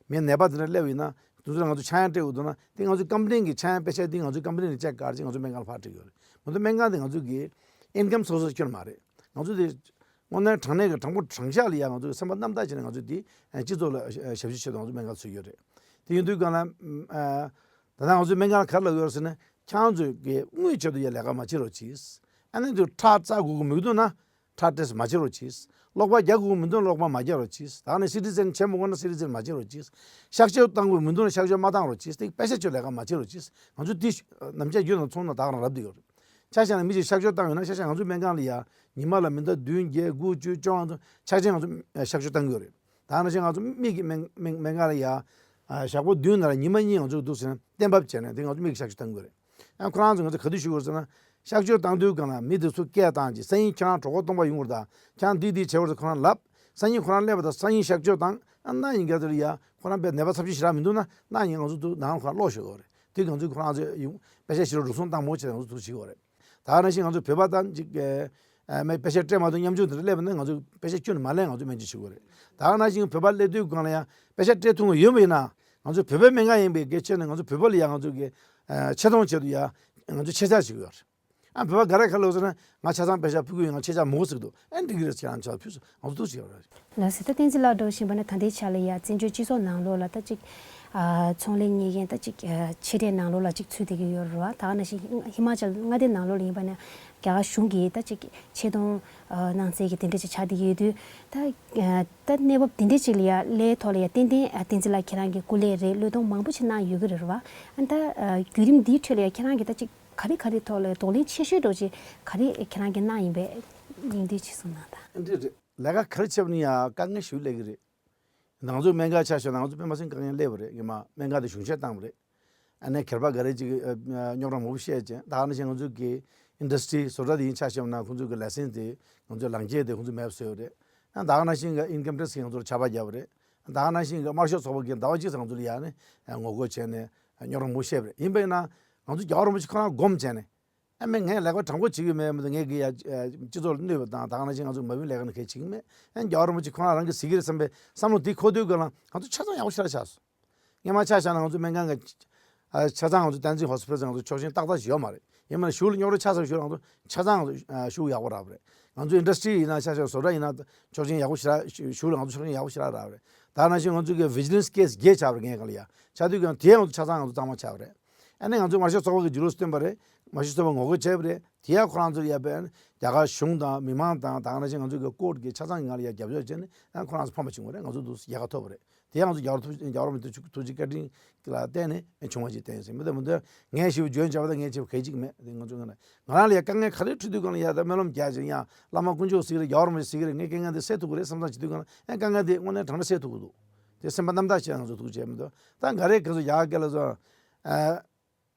མི་ནད་པ་དེ་འདྲ་སླེབས་ཡོད་ན་དེ་ཚོ་ལ་ང་ཚོ་ཆག་ཡང་སྤྲད་དགོས་འདུག་ན་དེ་ང་ཚོའི་ཀམ་པ་ནི་གི་ཆག་ཡང་པེ་ཤ་དེ་ང་ཚོའི་ཀམ་པ་ནི་ནས་ཅེག་བཀར་ཅིག་ང་ཚོ་སྨན་ཁང་ལ་ཕར་སྤྲད་གི་ཡོད་རེད། མ་གཏོགས་སྨན་ཁང་དེ་ང་ཚོ་གི་ཨིན་ཀམ་སོ་སོ་ཁྱོན་མ་རེད། ང་ཚོ་དེ་དངོས་གནས་དྲང་གནས་ཀྱི་དྲང་པོ་དྲང་གཞག་ལ་ཡང་ང་ཚོ་གི་སེམས་པ་རྣམ་དག་བྱས་ནས་ང་ཚོ་དེ་སྤྱི་ཚོགས་ལ་ཞབས་ཞུ་ཆེད་དུ་ང་ཚོ་སྨན་ཁང་བཙུགས་ཡོད་རེད། དེ་ཡིན་དུས་གང་ལ་ད་ལྟ་ང་ཚོའི་སྨན་ཁང་ལ་ག་རེ་ལབ་ཡོད་ཟེར་ན་ཁྱེད་རང་ཚོས་ཀྱི་དངུལ་ཆེད་དུ་ཡ་ལས་ཀ་མ་བྱེད་རོགས་གྱིས། ཨ་ནི་དུ་ཁྲག་བཙལ་དགོས་ཀྱི་མི་འདུག་ན་ཁྲག་ཊེ་སི་མ་བྱེད་རོགས་གྱིས། གློག་པ་རྒྱག་དགོས་ཀྱི་མི་འདུག་ན་གློག་པ་མ་རྒྱག་རོགས་གྱིས། ད་ནི་སི་ཊི་སི་ཀེན་བྱེད་མི་དགོས་ན་སི་ཊི་སི་ཀེན་མ་བྱེད་རོགས་གྱིས། གཤག་བཅོས་བཏང་དགོས་མི་འདུག་ན་གཤག་བཅོས་མ་བཏང་རོགས་གྱིས། དེ་པེ་ཤ་ཁྱོད་ལས་ཀ་མ་བྱེད་རོགས་གྱིས། ང་ཚོས་དེ་ནམ་ཞག་རྒྱུན་དུ་ཚོང་ནང་ད་ག་རང་རབ་བསྡད་ཡོད་རེད། ཆ་བཞག་ན་མི་གཅིག་གཤག་བཅོས་བཏང་ཡོད་ན་ཆ་བཞག་ང་ཚོའི་སྨན་ཁང་ལ་ཡ་ཉི་མ་ལ་མི་ཟླ་བདུན་བརྒྱད་དགུ་བཅུ་བཅོ་ལྔ་ཚོ་ཆ་ཆེན་ང་ཚོ་གཤག་བཅོས་བཏང་གི་ཡོད་རེད། ད་ནང་བཞིན་ང་ཚོ་མིག་གི་སྨན་སྨན་སྨན་ཁང་ལ་ཡ་ཞག་པོ་བདུན་ནང་ལ་ཉི་མ་གཉིས་ང་ཚོ་འདུག་ཟེར་ན་གཏན་འབེབས་བྱས་ནས་དེ་ང་ཚོ་མིག་གཤག་བཅོས་བཏང་གི་ཡོད་རེད། ཡང་ཁོ་རང་ཚོ་ང་ཚོ་ག་དུས་ཞུ་དགོས་ཟེར་ན་གཤག་བཅོས་བཏང་དུས་སྒང་ལ་མི་དེ་ཚོ་སྐད་བཏང་རྗེས་སང་ཉིན་ཁྱེད་རང་གྲོད་ཁོག་སྟོང་པ་ཡོང་གི་རེད་ད། ཁྱེད་རང་འདི་འདི་བྱེད་དགོས་ཟེར་ཁོ་རང་ལབ། སང་ཉིན་ཁོ་རང་སླེབས་པ་དང་སང་ཉིན་གཤག་བཅོས་བཏང་ཨ་ན་ཡིན་ག་དེ་ལ་ཡ་ཁོ་རང་པའི་ནད་པ་ཚབས་ཆེ་ཞེ་དྲག་མི་འདུག་ན་ན་ཡིན་ང་ཚོ་འདུག་ནང་ཁོ་རང་ལོག་ཞུ་དགོས་རེད། དེ་ང་ཚོས་ཁོ་རང་ཚོས་ཡོང་པེ་ཤ་ཞིག་རུ་རུ་སོང་བཏང་མོ་བྱས་ང་ཚོ་འདུག་བྱེད་དགོས་རེད། ད་ནང་བཞིན་ང་ཚོ་བོད་པ་དང་ཅིག་ཨ་མ་པེ་ཤ་སྤྲད་མ་ཐུབ་ཉམ་ཆུང་དེ་འདྲ་སླེབས་པ་ན་ང་ཚོ་པེ་ཤ་ཁྱོན་ནས་མ་ལེན། ང་ཚོ་སྨན་བཅོས་བྱེད་དགོས་རེད། ད་ནང་བཞིན་བོད་པ་སླེབས་དུས་སྒང་ལ་ཡང་པེ་ཤ་སྤྲད་ཐུབ་ཡོད་པ་ཡིན་ན་ང་ཚོ་བོད་པའི་སྨན་ཁང་ཡིན་པའི་གལ་ཆེ་ནས་ང་ཚོ་བོད་པ་ལ་ཡང་ང་ཚོ་གི་ ཆེ་མཐོང་ཆེད་དུ་ཡ་ང་ཚོས་ཆེད་བཅག་བྱེད་ཀྱི་ཡོད་རེད། ཨ་བོད་པ་ག་རེ་ག་ལབ་ཟེར་ན། ང་ཆ་ཚང་པེ་ཤག་ཕུལ་གྱི་ཡོད། ང་ཆེད་བཅག་མི་དགོས་ཟེར་གྱི་འདུག་ཨ་འགྲིག་གི་རེད། ཁྱེད་རང་ཆ་ཕུལ་སོང་། ང་ཚོ་ཐུགས་རྗེ་ཆེ་རེད། ལགས་སོ། ད་བསྟན་འཛིན་ལགས་འགྲོ་བཞིན་པ་ནི་ད་ལྟའི་ཆ་ལ་ཡ་བཙན་བྱོལ་སྤྱི་ཚོགས་ནང་ལོགས་ལ་ད་ཅིག་ཨ་ཚོང་ལས་གཉེར་མཁན་ད་ཅིག་ཨ་ཆེ་གྲས་ནང་ལོགས་ལ་ཅིག་ཚུད་བསྡད་ཀྱི་ཡོད་རེད་བ། ད་ག་ནང་བཞིན་ཧི་མ་ཅལ་མངའ་སྡེ་ནང་ལོགས་ལ་ཡིན་པ་ན་རྒྱ་གར་གཞུང་གིས་ད་ཅིག་ཆེ་མཐོང་ཨ་གནང་སའི་གི་དེ་འདྲ་ཅིག་ཆགས་བསྡད་ཀྱི་ཡོད་དུས། ད་ཨ་ད་གནས་བབ་དེ་འདྲ་ཅིག་ལ་ཡ་ལའི་ཐོག་ལ་ཡ་ཏན་ཏན་ཨ་བསྟན་འཛིན་ལགས་ཁྱེད་རང་གི་སྐུ་ལས་རེད། བློས་གཏོང་མང་པོ་ཅིག་གནང་ཡོད་ཀྱི་རེད་བ། ཨ་ད་ཨ་བརྒྱུད་རིམ་འདིའི་ཁྲོད་ལ་ཡ་ཁྱེད་རང་གིས་ད་ཅིག་ག་རེ་ག་རེ་ཐོག་ལ་གདོང་ལེན་ཆེ་ཤོས་འདྲ་ཅིག་ག་རེ་ཁྱེད་རང་གིས་གནང་ཡིན་པས་སྙིང་བསྡུས་ཅིག་གསུངས་གནང་དང་། འདི་རེད། ལས་ཀ་ག་རེ་བྱས་པ་ནི་ཡང་དཀའ་ངལ་ཞིག་སླེབས་ཀྱི་རེད། ང་ཚོ་སྨན་ཁང་ཆ་བཞག་ན་ང་ཚོ་དཔེ་མ་སྲིད་དཀའ་ངལ་སླེབས་པ་རེད། ངས་མ་སྨན་ཁང་དེ་གཞུང་བཞེས་བཏང་བ་རེད། ཨ་ནི་ཁེར་པ་ག་རེ་ཅིག་ཨ་རྙོག་དྲ་མང་པོ་བཤད་བྱས། ད་ག་ནང་བཞིན་ང་ཚོ་གི་ཨིན་ཌ་སི་ཊི་རི་བཟོ་གྲྭ་དེ་ཡིན་ཆ་བཞག་ན་ཁོང་ཚོ་གི་ལའི་སེན་སི་དེ་ང་ཚོ་ལག་འཁྱེར་དེ་ཁོང་ཚོ་མེད་པ་བཟོས་པ་རེད། ཨ་ད་ག་ནང་བཞིན་གི་ཨིན་ཀམ་ཊེག་སི་གིས་ང་ཚོར་ཆར་པ་བརྒྱབ་པ་རེད། ད་ག་ནང་བཞིན་གི་དམར་ཤོག་ཚོགས་པ་གིས་ཟླ་བ་གཅིག་ཙམ་ང་ཚོ་ལ་ཡ་ནི་ངོ་རྒོལ་བྱས་ནས་རྙོག་དྲ་མང་པོ་བཤད་པ་རེད། ཡིན་པ་ཡིན་ན་ང་ཚོ་རྒྱལ་བ་རིན་པོ་ཆེ་ཁོ་རང་སྒོམ་བྱས་ནས། ཨ་མས་ངས་ལས་ཀ་དྲང་པོ་བྱེད་ཀྱི་མེད་མི་འདུག་ངས་གི་ཡ་ཨ་སྤྱི་ཚོགས་ལ་གནོད་པ་དང་། ད་ག་ནང་བཞིན་ང་ཚོ་མ་བུའི་ལས་ཀ་ནི་གལ་ཆེ་གི་མེད། ཨ་རྒྱལ་བ་རིན་པོ་ཆེ་ཁོ་རང་རང་གིས་གཟིགས་ཀྱི་རེད་བསམ་པའི་བསམ་བློ་དེ་འཁོར་དུས་སྒང་ལ་ང་ཚོ་ཆ་ཚང་ཡག་པོ་ཞེ་དྲག་ཆགས་སོང་། སྔོན་མ་ཆ་བཞག་ན་ང་ཚོ་སྨན་ཁང་གི་ཨ་ཆ་ཚང་ང་ཚོ་བསྟན་འཛིན་ཧོ་སི་པི་ཊལ་ང་ཚོ་ཆོག་མཆན་ཏག་ཏག་ཅིག་ཡོད་མ་རེད། ཡིན་ན་གཞུག་ལ་རྙོག་དྲ་ཆགས་ཚར་བའི་གཞུག་ལ་ང་ཚོ་ཆ་ཚང་ང་ཚོ་ཨ་ཤུགས་ཡག་པོ་རག་པ་རེད། ང་ཚོ་ཨིན་ཌ་སི་ཊི་རི་ཡིན་ན་ཆ་བཞག་བཟོ་གྲྭ་ཡིན་ན་ཆོག་མཆན་ཡག་པོ་ཞེ་དྲག་གཞུག་ལ་ང་ཚོ་ཆོག་མཆན་ཡག་པོ་ཞེ་དྲག་རག་པ་རེད། ད་ག་ནང་བཞིན་ང་ཚོ་གི་བི་ཇི་ལན་སི་ཀེ་སི་བརྒྱད་ཆགས་པ་རེད། ངས་ག་ལ་ཡ་ཆགས་དུས་སྒང་དེ་ང་ཚོ་ཆ་ཚང་ང་ཚོ་གཙང་མ་ཆགས་པ་རེད། ཨ་ནི་ང་ཚོས་དམར་ཤོག་ཚོགས་པ་གི་ཇུ་ལུ་སི་བཏོན་པ་རེད། དམར་ཤོག་ཚོགས་པ་ངོ་རྒོལ་བྱས་པ་རེད། དེ་ཡང་ཁོ་རང་ཚོར་ཡ་པའི་རྒྱ་གར་གཞུང་དང་མི་མང་དང་ད་ག་ནང་བཞིན་ང་ཚོ་གི་ཀོར་ཊི་གི་ཆ་ཚང་གི་ང་ལ་ཡ་རྒྱབ་སྐྱོར་བྱས་ནས་ཨ་ཁོ་རང་ཚོ་ཕམ་པ་བྱུང་བ་རེད། ང་ཚོ་འདུག་ཡལ་ག་ཐོབ་པ་རེད། དེ་ཡང་ང་ཚོ་རྒྱ་གར་ཐུགས་རྒྱ་གར་མི་ཐུགས་ཐུགས་རྗེ་བཀའ་དྲིན་ལ་བརྟེན་ནས་བྱུང་བ་ཅིག་བསྟན་ཟིན་མི་འདུག་མི་འདུག་ངས་ཞིབ་འཇོན་བྱས་པ་དང་ངས་ཅིག་གལ་ཅིག་མེད། དེ་ང་ཚོ་ང་ལ་ང་རང་ལ་ཡ་དཀའ་ངལ་ག་རེ་འཕྲད་དུས་སྒང་ལ་ཡ་ད་སྨོན་ལམ་རྒྱག་ཅིང་ཡང་བླ་མ་དཀོན་མཆོག་གཟིགས་རེད། རྒྱ་གར་མི་གཟིགས་རེད། ངས་དཀའ་ངལ་འདི་སེལ་ཐུབ་ཀྱི་རེད་བསམ་བསམ་བྱེད་དུས་སྒང་ལ་ཡང་དཀའ་ངལ་འདི་དངོས་གནས་དྲང་གནས་སེལ་ཐུབ་ཀྱི་འདུག་དེ་སེམས་པ་རྣམ་དག་བྱས་ང་ཚོ་ཐུགས་རྗེ་ཆེ་མི་འདུག་ད་ག་རེ་ག་ཚོད་ཡག་ག་ལ་ཚོ། ཨ།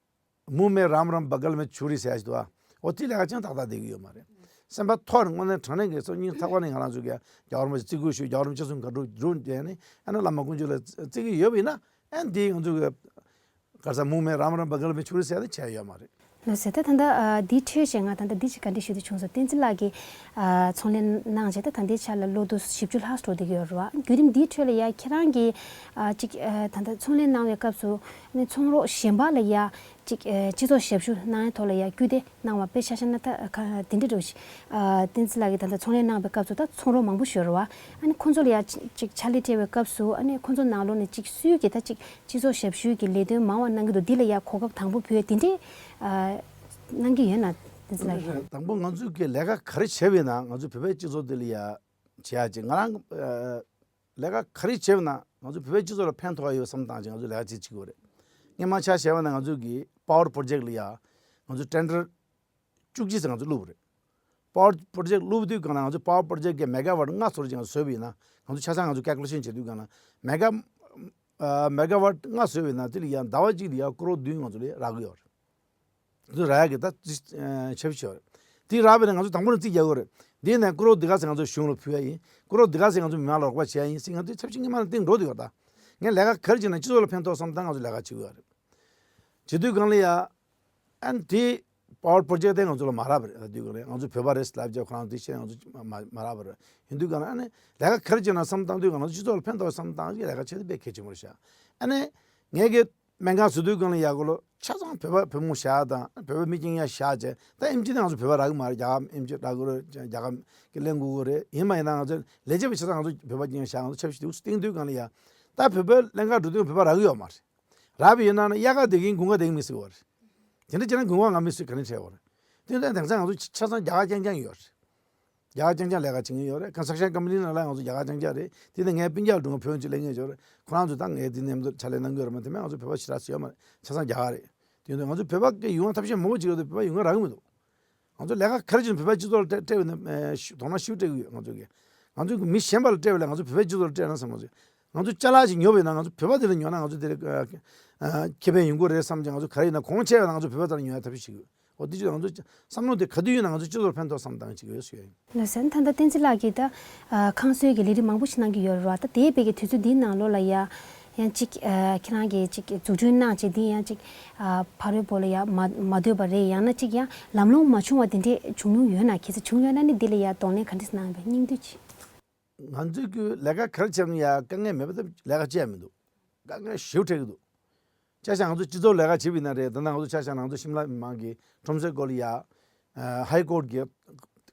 མུ་མེ་རམ་རམ་བ་གལ་མེ་ཆུ་རི་ཟེར་ཡ་ཞིག་འདུག་ཨ། འོ་དེ་ལས་ཀ་ཅང་ཏག་ཏག་བསྡད་ཀྱི་ཡོད་མ་རེད། སེམས་པ་ཐོག་ནས་དངོས་གནས་དྲང་གནས་ཀྱི་སོ་སྙིང་ཐག་པ་ནས་ང་རང་ཚོ་གི་རྒྱལ་བ་རིན་པོ་ཆེ་བརྩི་བཀུར་ཞུ། རྒྱལ་བ་རིན་པོ་ཆེ་གསུང་ག་འགྲོ་འགྲོ་བསྡད་ནས་ཨ་ནི་བླ་མ་དཀོན་མཆོག་ལ་བརྩི་གི་ཡོད་པ་ཡིན་ན་ཨ་འདི་ང་ཚོ་གི་ག་ས་མུ་མེ་རམ་རམ་བ་གལ་མེ་ཆུ་རི་ཟེར་ཡ་དེ་བྱས་ཡོད་མ་རེད། ལགས་སོ། ད་ད་ལྟ་ཨ་འདི་འཕྲོས་བྱས་ང་ད་ལྟ་འདི་ཅིག་བཀའ་འདྲི་ཞུ་འདོད་བྱུང་སོང་། བསྟན་འཛིན་ལགས་ཀྱིས་ཨ་ཚོང་ལས་གནང་བྱས་ད་ད་ལྟའི་ཆ་ལ་ལོ་དུ་བཞི་བཅུ་ལྷག་འགྲོ་བསྡད་ཀྱི་ཡོད་རེད་བ། བརྒྱུད་རིམ་འདིའི་ཁྲོད་ལ་ཡ་ཁྱེད་རང་གིས་ཨ་ཅིག་ཨ་ད་ལྟ་ཚོང་ལས་གནང་བའི་སྐབས་སུ་ཨ་ནི་ཚོང་རོགས་གཞན་པ་ལ་ཡ་ཅིག་ཨ་སྤྱི་ཚོགས་ཞབས་ཞུ་གནང་ཡའི་ཐོག་ལ་ཡ་སྐུལ་འདེད་གནང་བ་དཔེ་ཆ་བཞག་ན་ད་ག་དེ་འདྲ་འདྲ་བོ་ཞིག་ཨ་བསྟན་འཛིན་ལགས་ཀྱིས་ད་ལྟ་ཚོང་ལས་གནང་བའི་སྐབས་སུ་ད་ཚོང་རོགས་མང་པོ་ཞིག་ཡོད་རེད་བ། ཨ་ནི་ཁོང་ཚོ་ལ་ཡ་ཅིག་ཕྱག་ལས་སྤྲད་པའི་སྐབས་སུ་ཨ་ནི་ཁོང་ཚོ་ནང་ལོགས་ནས་ཅིག་སུས་ཀྱིས་ད་ཅིག་སྤྱི་ཚོགས་ཞབས་ཞུའི་གི་ལས་དོན་མང་བ་གནང་གི་འདུག་འདི་ལ་ཡ་གོ་སྐབས་དང་པོ་ཕུལ་དེ་འདྲས་ཨ་གནང་གི་ཡོད་ན། བསྟན་འཛིན་ལགས། དང་པོ་ང་ཚོས་ཀྱི་ལས་ཀ་ག་རེ་བྱས་པ་ཡིན་ན་ང་ཚོ་བོད་པའི་སྤྱི་ཚོགས་འདི་ལ་ཡ་བྱེད་ཡ་ཅིག་ང་རང་ཨ་ལས་ཀ་ག་རེ་བྱས་པ་ན་ང་ཚོ་བོད་པའི་སྤྱི་ཚོགས་ལ་ཕན་ཐོགས་ཡ་ཡོད་བསམ་བཏང་ཅིག་ང་ཚོ་ལས་ཀ་ཅིག་བྱེད་དགོས་རེད། སྔོན་མ་ཆ་བཞག་པ་ན་ང་ཚོས་ཀྱི་པ་ཝར་པོ་རོ་ཇེག་ལ་ཡ་ང་ཚོ་ཊེན་ཌར་བཅུ་གཅིག་ཙམ་ང་ཚོ་བླུགས་པ་རེད། པ་ཝར་པོ་རོ་ཇེག་བླུགས་དུས་སྒང་ལ་ང་ཚོ་པ་ཝར་པོ་རོ་ཇེག་གི་མེ་ག་ཝཊ་ལྔ་ཚོར་ཅིག་ང་ཚོ་བཟོས་པ་ཡིན་ན་ང་ཚོ་ཆ་ཚང་ང་ཚོ་ཀལ་ཀུ་ལེ་ཤན་བྱེད་དུས་སྒང་ལ་མེ་ག་ཨ་མེ་ག་ཝཊ་ལྔ་བཟོས་པ་ཡིན་ན་དེ་ལ་ཡ་ཟླ་བ་གཅིག་ལ་ཡ་ཀོ་རོར་བདུན་ང་ཚོ་ལ་རག་གི་ཡོད་རེད། ང་ཚོ་རག་ཡ་གི་ད་ཅི་ཨ་ཆབ་ཆོད་རེད། དེ་རག་པ་ཡིན་ན་ང་ཚོ་དང་པོ་ནས་རྩིས་རྒྱག་དགོས་རེད། དེ་ནས་ཀོ་རོར་འདི་ག་ཚད་ང་ཚོ་གཞུང་ལ་ཕུལ་ཡ་ཡིན། ཀོ་རོར་འདི་ག་ཚད་ང་ཚོ་མི་མང་ལ་རོགས་པ་བྱེད་ཡ་ཡིན་ཟེར་ང་ཚོའི་ཆབ་ཆ་སྔོན་མ་ནས་བཏིང་འགྲོ་བསྡད་ཡོད་རེད། ད་ངས་ལས་ཀ་ག་རེ་བྱས་ན་སྤྱི་ཚོགས་ལ་ཕན་ཐོགས་བསམ་སྟངས་ང་ཚོ་ལས་ཀ་བྱེད་དགོས་ཡ་རེད། བྱེད་དུས་སྒང་ལ་ཡ། ཨ་ནི་དེ་པ་ཝར་པོ་རོ་ཇེག་དེ་ང་ཚོ་ལ་མ་རག་པ་རེད། ད་དུས་སྒང་ལ་ང་ཚོ་བོད་པ་རེད་ལབ་བྱས་ཁོ་རང་དེ་བཤད་ང་ཚོ་མ་མ་རག་པ་རེད། ཡིན་དུས་སྒང་ལ་ཨ་ནི་ལས་ཀ་ག་རེ་བྱས་ན་བསམ་བཏང་དུས་སྒང་ལ་ང་ཚོ་སྤྱི་ཚོགས་ལ་ཕན་ཐོགས་བསམ་བཏང་གི་ལས་ཀ་བྱེད་དུས་དཔེ་གལ་ཆེན་པོ་རེད་ཤག་ཨ་ནི་ངས་ཀྱི་སྨན་ཁང་བཟོ་དུས་སྒང་ལ་ཡ་གོ་ལོ་ཆ་ཚང་བོད་པ་བུ་མོ་བཞག་དང་བོད་པ་མི་རྐྱང་རྐྱང་བཞག་བྱས་ད་ཨེམ་ཆི་དེ་ང་ཚོ་བོད་པ་རག་གི་མ་རེད། རྒྱ་གར་ཨེམ་ཆི་རག་གི་རེད། རྒྱ་གར་གི་ལེན་དགོས་ཀྱི་རེད། ཡིན་མ་ཡིན་ན་ང་ཚོ་ལས་བྱེད་པ་ཆ་ཚང་ང་ཚོ་བོད་པ་རྐྱང་རྐྱང་བཞག་ང་ཚོ་ཆབ་སྲིད་དེ་འུ་ཚོ་བཏིང་དུས་སྒང་ལ་ཡ་ད་བོད་པའི་ལྷན་ཁང་འགྲོ་དུས་བོད་པ་རག་གི་ཡོད་མ་རེད། རག་པ་ཡིན་ན་ན་དབྱར་ཁ་བསྡད་མཁན་དགུན་ཁ་བསྡད་མཁན་མི་སྲིད་པ་རེད། དེ་འདྲ་བྱས་ན་དགུན་ཁ་ང་མི་སྲིད་ག་རེ་བྱས་པ་རེད། དེ་འདྲ་དེང་སང་ང་ཚོ་ཆ་ཚང་རྒྱ་གར་རྐྱང་རྐྱང་ཡོད་རེད། རྒྱ་གར་རྐྱང་རྐྱང་ལས་ཀ་བྱེད་མཁན་ཡོད་རེད། ཀོན་སི་ཊྲག་ཤན་ཀམ་པ་ནི་ནང་ལ་ང་ཚོ་རྒྱ་གར་རྐྱང་རྐྱང་རེད། དེ་ནས་ངའི་སྤུན་ཀྱག་སྒྲུང་ཕོན་ཅིག་ལེན་མཁན་ཡོད་རེད། ཁོ་རང་ཚོ་ད་ངའི་འདི་ནས་ཕྱག་ལས་གནང་གི་ཡོད་རེད་མ་གཏོགས་ང་ཚོ་བོད་པ་ཞེ་དྲག་ཡོད་མ་རེད། ཆ་ཚང་རྒྱ་གར་རེད། དེ་ཡིན་དུས་ང་ཚོ་བོད་པ་གི་ཡོང་ཐབས་ཤེས་མང་པོ་ཅིག་ཡོད་དུས་བོད་པ་ཡོང་མཁན་རག་གི་མི་འདུག་ང་ཚོ་ལས་ཀ་ག་རེ་བྱས་ན་བོད་པའི་སྤྱི་ཚོགས་ལ་སྤྲད་སྤྲད་པ་ཡིན་ན་ཨ་དོ་སྣང་ཞེ་པོ་སྤྲད་ཀྱི་ཡོད། ང་ཚོ་གི་ང་ཚོ་གི་མི་གཞན་པ་ལ་སྤྲད་པ་ལས་ང་ཚོ་བོད་པའི་སྤྱི་ཚོགས་ལ་སྤྲད་ན་བསམ། ང་ཚོ་ང་ཚོ་ཅ་ལག་ཅིག་ཉོ་བ་ཡིན་ན་ང་ཚོ་བོད་པ་དེ་ལ་ཉོ་ན་ང་ཚོ་དེ་ལ་ཨ་ཨ་ཁེ་ཕན་ཡོང་གི་རེད་བསམ་བྱས། ང་ཚོ་ག་རེ་ཡིན་ན་གོང་ཆེ་བ་ལ་ང་ཚོ་བོད་པ་དེ་ལ་ཉོ་ཡ་ཐབས་ཤེས་བྱེད་ཀྱི་ཡོད། འོ་དེ་ཅིག་ང་ཚོ་བསམ་བློ་དེ་ག་དུས་ཡིན་ན་ང་ཚོ་སྤྱི་ཚོགས་ལ་ཕན་ཐོགས་བསམ་སྟངས་ཅིག་ཡོད་ཞུ་ཡ་ཡིན། ལགས་སོ། ད་ལྟ་བསྟན་འཛིན་ལགས་ཀྱིས་ད་ཨ་ཁང་བཟོའི་གི་ལས་རིགས་མང་པོ་ཞིག་གནང་གི་ཡོད་རེད་བ། ད་དེའི་བར་གྱི་དུས་ཚོད་འདིའི་ནང་ལོགས་ལ་ཡ་ཡང་ཅིག་ཨ་ཁྱེད་རང་གིས་ཅིག་འཛུགས་སྐྲུན་གནང་བྱས་འདི་ཡང་ཅིག་ཨ་ཕ་རོལ་པོ་ལ་ཡ་མ་མ་འདོད་པ་རེད། ཡང་ན་ཅིག་ཡང་ལམ་ལྷོང་མ་བྱུང་བ་དེ་འདྲས་བྱུང་མྱོང་ཡོད་ན། གལ་སྲིད་བྱུང་ཡོད་ན་ནི་འདི་ལ་ཡ་གདོང་ལེན་ག་འདྲས་གནང་བའི་སྙིང་བསྡུས་ཅིག་ང་ཚོས་ཀྱི་ལས་ཀ་ག་རེ་བྱས་ན་ཡ་དཀའ་ངལ་མེད་པ་དང་ལས་ཀ་བྱས་མི་འདུག་དཀའ་ངལ་ཞེ་པོ་འཕྲད་ཀྱི་འདུག་ཆ་བཞག་ང་ཚོ་སྤྱི་ཚོགས་ལས་ཀ་བྱེད་པ་ཡིན་ན་རེད། ད་ལྟ་ང་ཚོ་ཆ་བཞག་ང་ཚོ་ཤིམ་ལ་མི་མང་གི་ཁྲོམ་སའི་སྐོར་ལ་ཡ། ཧའི་ཀོར་གྱི་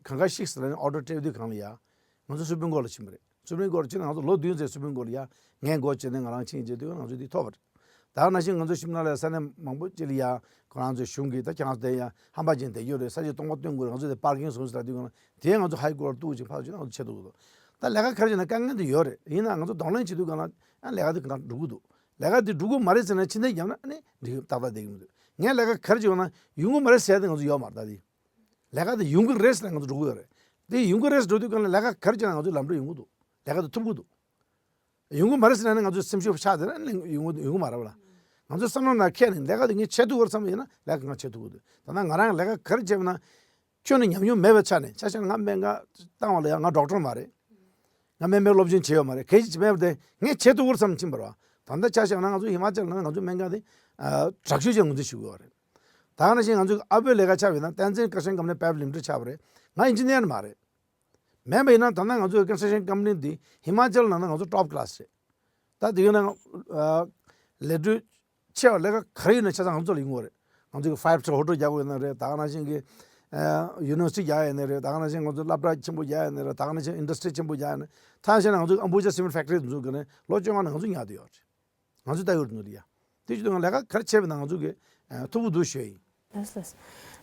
གང་ག་ཤིག་ཟེར་ནས་ཨོ་ཌར་སྤྲད་དུས་གང་ལ་ཡ། ང་ཚོ་སུ་པྲིམ་ཀོར་ལ་ཕྱིན་པ་རེད། སུ་པྲིམ་ཀོར་ཕྱིན་ནས་ང་ཚོ་ལོ་བདུན་ཙམ་སུ་པྲིམ་ཀོར་ལ་ཡ་ངས་འགོ་བྱས་ནས་ང་རང་ཕྱིན་བྱས་དུས་ང་ཚོ་འདི་ཐོབ་པ་རེད། ད་ག་ནང་བཞིན་ང་ཚོ་ཤིམ་ལ་ལ་ས་གནས་མང་པོ་ཅིག་ལ་ཡ་ཁོ་རང་ཚོའི་གཞུང་གིས་ད་ཁྱེད་རང་ཚོ་དེ་ཡ་ཧམ་པ་ཅན་དེ་ཡོད་རེད། ས་ཆ་སྟོང་པ་སྟོན་དགོས་རེད། ང་ཚོ་དེ་པར་ཀིང་བཟོ་ཟེར་དུས་གང་ལ་དེ་ང་ཚོ་ཧའི་ཀོར་གཏུག་ཅིག་ཕར་ཕྱིན་ན་ང་ཚོ་ཆད་ཐུབ་ཀྱི་འདུག་ད་ལས་ཀ་ག་རེ་བྱས་ན་དཀའ་ངལ་དེ་ཡོད་རེད། ཡིན་ན་ང་ཚོ་གདོང་ལེན་བྱེད་དུས་གང་ལ་ཨ་ལས་ཀ་དེ་གང་འགྲུབ་ཀྱི་འདུག་ལས་ཀ་དེ་འགྲུབ་ཀྱི་མ་རེད་ཟེར་ན་ཕྱིར་འཐེན་བརྒྱབ་ན་ཨ་ནི་འགྲིག་ཏག་ཏག་བསྡད་ཀྱི་མི་འདུག་ངས་ལས་ཀ་ག་རེ་བྱས་ཡོང་ན་ཡོང་གི་མ་རེད་ཟེར་ཡ་དེ་ང་ཚོ་ཡོད་མ་རེད། ད་དེ་ལས་ཀ་དེ་ཡོང་གི་རེད་ཟེར་ན་ང་ཚོ་འགྲོ་གི་ཡོད་རེད། དེ་ཡོང་གི་རེད་ཟེར་འགྲོ་དུས་གང་ལ་ལས་ཀ་ག་རེ་བྱས་ན་ང་ཚོ་ལམ་འགྲོ་ཡོང་གི་འདུག་ལས་ཀ་དེ་ཐུབ་ཀྱི་འདུག་ཡོང་གི་མ་རེད་ཟེར་ན་ནི་ང་ཚོའི་སེམས་ཤུགས་ཆག་དེ་ན་ཡོང་གི་ཡོང་གི་མ་རེད་བ་ལ། ང་ཚོའི་བསམ་བློ་ནང་ཁྱེར་ནས་ལས་ཀ་དེ་ངས་བྱེད་ཐུབ་ཀྱི་རེད་བསམ་པ་ཡིན་ན་ལས་ཀ་ང་བྱེད་ཐུབ་ཀྱི་འདུག་ད་ལྟ་ང་རང་ལས་ཀ་ག་རེ་བྱས་པ་ན། ཁྱོན་ནས་ཉམས་མྱོང་མེད་པའི་ཆ་ནས་ཆ་བཞག་ན་ང་སྨན་ཁང་བཏང་བ་ལ་ཡང་ང་ཌོག་ཊར་མ་རེད། ང་སྨན་པའི་སློབ་སྦྱོང་བྱས་ཡོད་མ་རེད། གལ་ཆེ་མེད་པ་དེ་ངས་བྱེད་ཐུབ་ཀྱི་རེད་བསམ་ཕྱིན་པ་རེད་བ། ད་ལྟ་ཆ་བཞག་ན་ང་ཚོ་ཧི་མ་ཅལ་ནང་ང་ཚོའི་སྨན་ཁང་དེ་དྲག་ཤོས་ཅན་ངོས་འཛིན་ཞུ་དགོས་པ་རེད། ད་ག་ནང་བཞིན་ང་ཚོའི་ཨ་བོའི་ལས་ཀ་ཆགས་པ་ཡིན་ན་བསྟན་འཛིན་ཀོན་སི་ཊྲག་ཤན་ཀམ་པ་ནི་པ་རའི་ཝེཊ་ལི་མི་ཊེཌ་ཆགས་པ་རེད། ང་ཨིན་ཇི་ནི་ཡར་མ་རེད། མེད་པ་ཡིན་ན་ད་ལྟ་ང་ཚོའི་ཀོན་སི་ཊྲག་ཤན་ཀམ་པ་ནི་འདི་ཧི་མ་ཅལ་ནང་ན་ང་ཚོ་ཊོབ་ཀི་ལ་སི་རེད། ད་དེ་ཡིན་ན་ལས་འགུལ་ཆེ་བ་ལས་ཀ་ག་རེ་ཡིན་ན་ཆ་ཚང་ང་ཚོ་ལ་ཡོང་གི་རེད། ང་ཚོ་གི་ཕའིབ་སི་ཊར་ཧོ་ཊེལ་རྒྱག་དགོས་ཡིན་ན་རེད། ད་ག་ནང་བཞིན་གི་ཡུ་ནི་ཝར་སི་ཊི་རྒྱག་ཡིན་ན་རེད། ད་ག་ནང་བཞིན་ང་ཚོ་སློབ་གྲྭ་ཆེན་པོ་རྒྱག་ཡིན་ན་རེད། ད་ག་ནང་བཞིན་ཨིན་ཌ་སི་ཊི་རི་ཆེན་པོ་རྒྱག་ཡིན་ན། ཐང་ཤེས་ན་ང་ཚོ་ཨམ་བུ་ཇ་སི་མེན་ཊི་ཕེག་ཊི་རི་འཛུགས་གི་ནས་ལོ་བཅོ་ལྔ་ནང་ང་ཚོ་ཉར་དུ་ཡོད་རེད། ང་ཚོ་ལྟ་ཡོད་ནོ་ལི་ཡ། དེ་བྱེད་དུས་ང་ལས་ཀ་ག་རེ་བྱས་པ་ན་ང་ཚོ་གི་ཐུབ་ཀྱི་འདུག་ཞུ་ཡ་ཡིན། ལགས་སོ།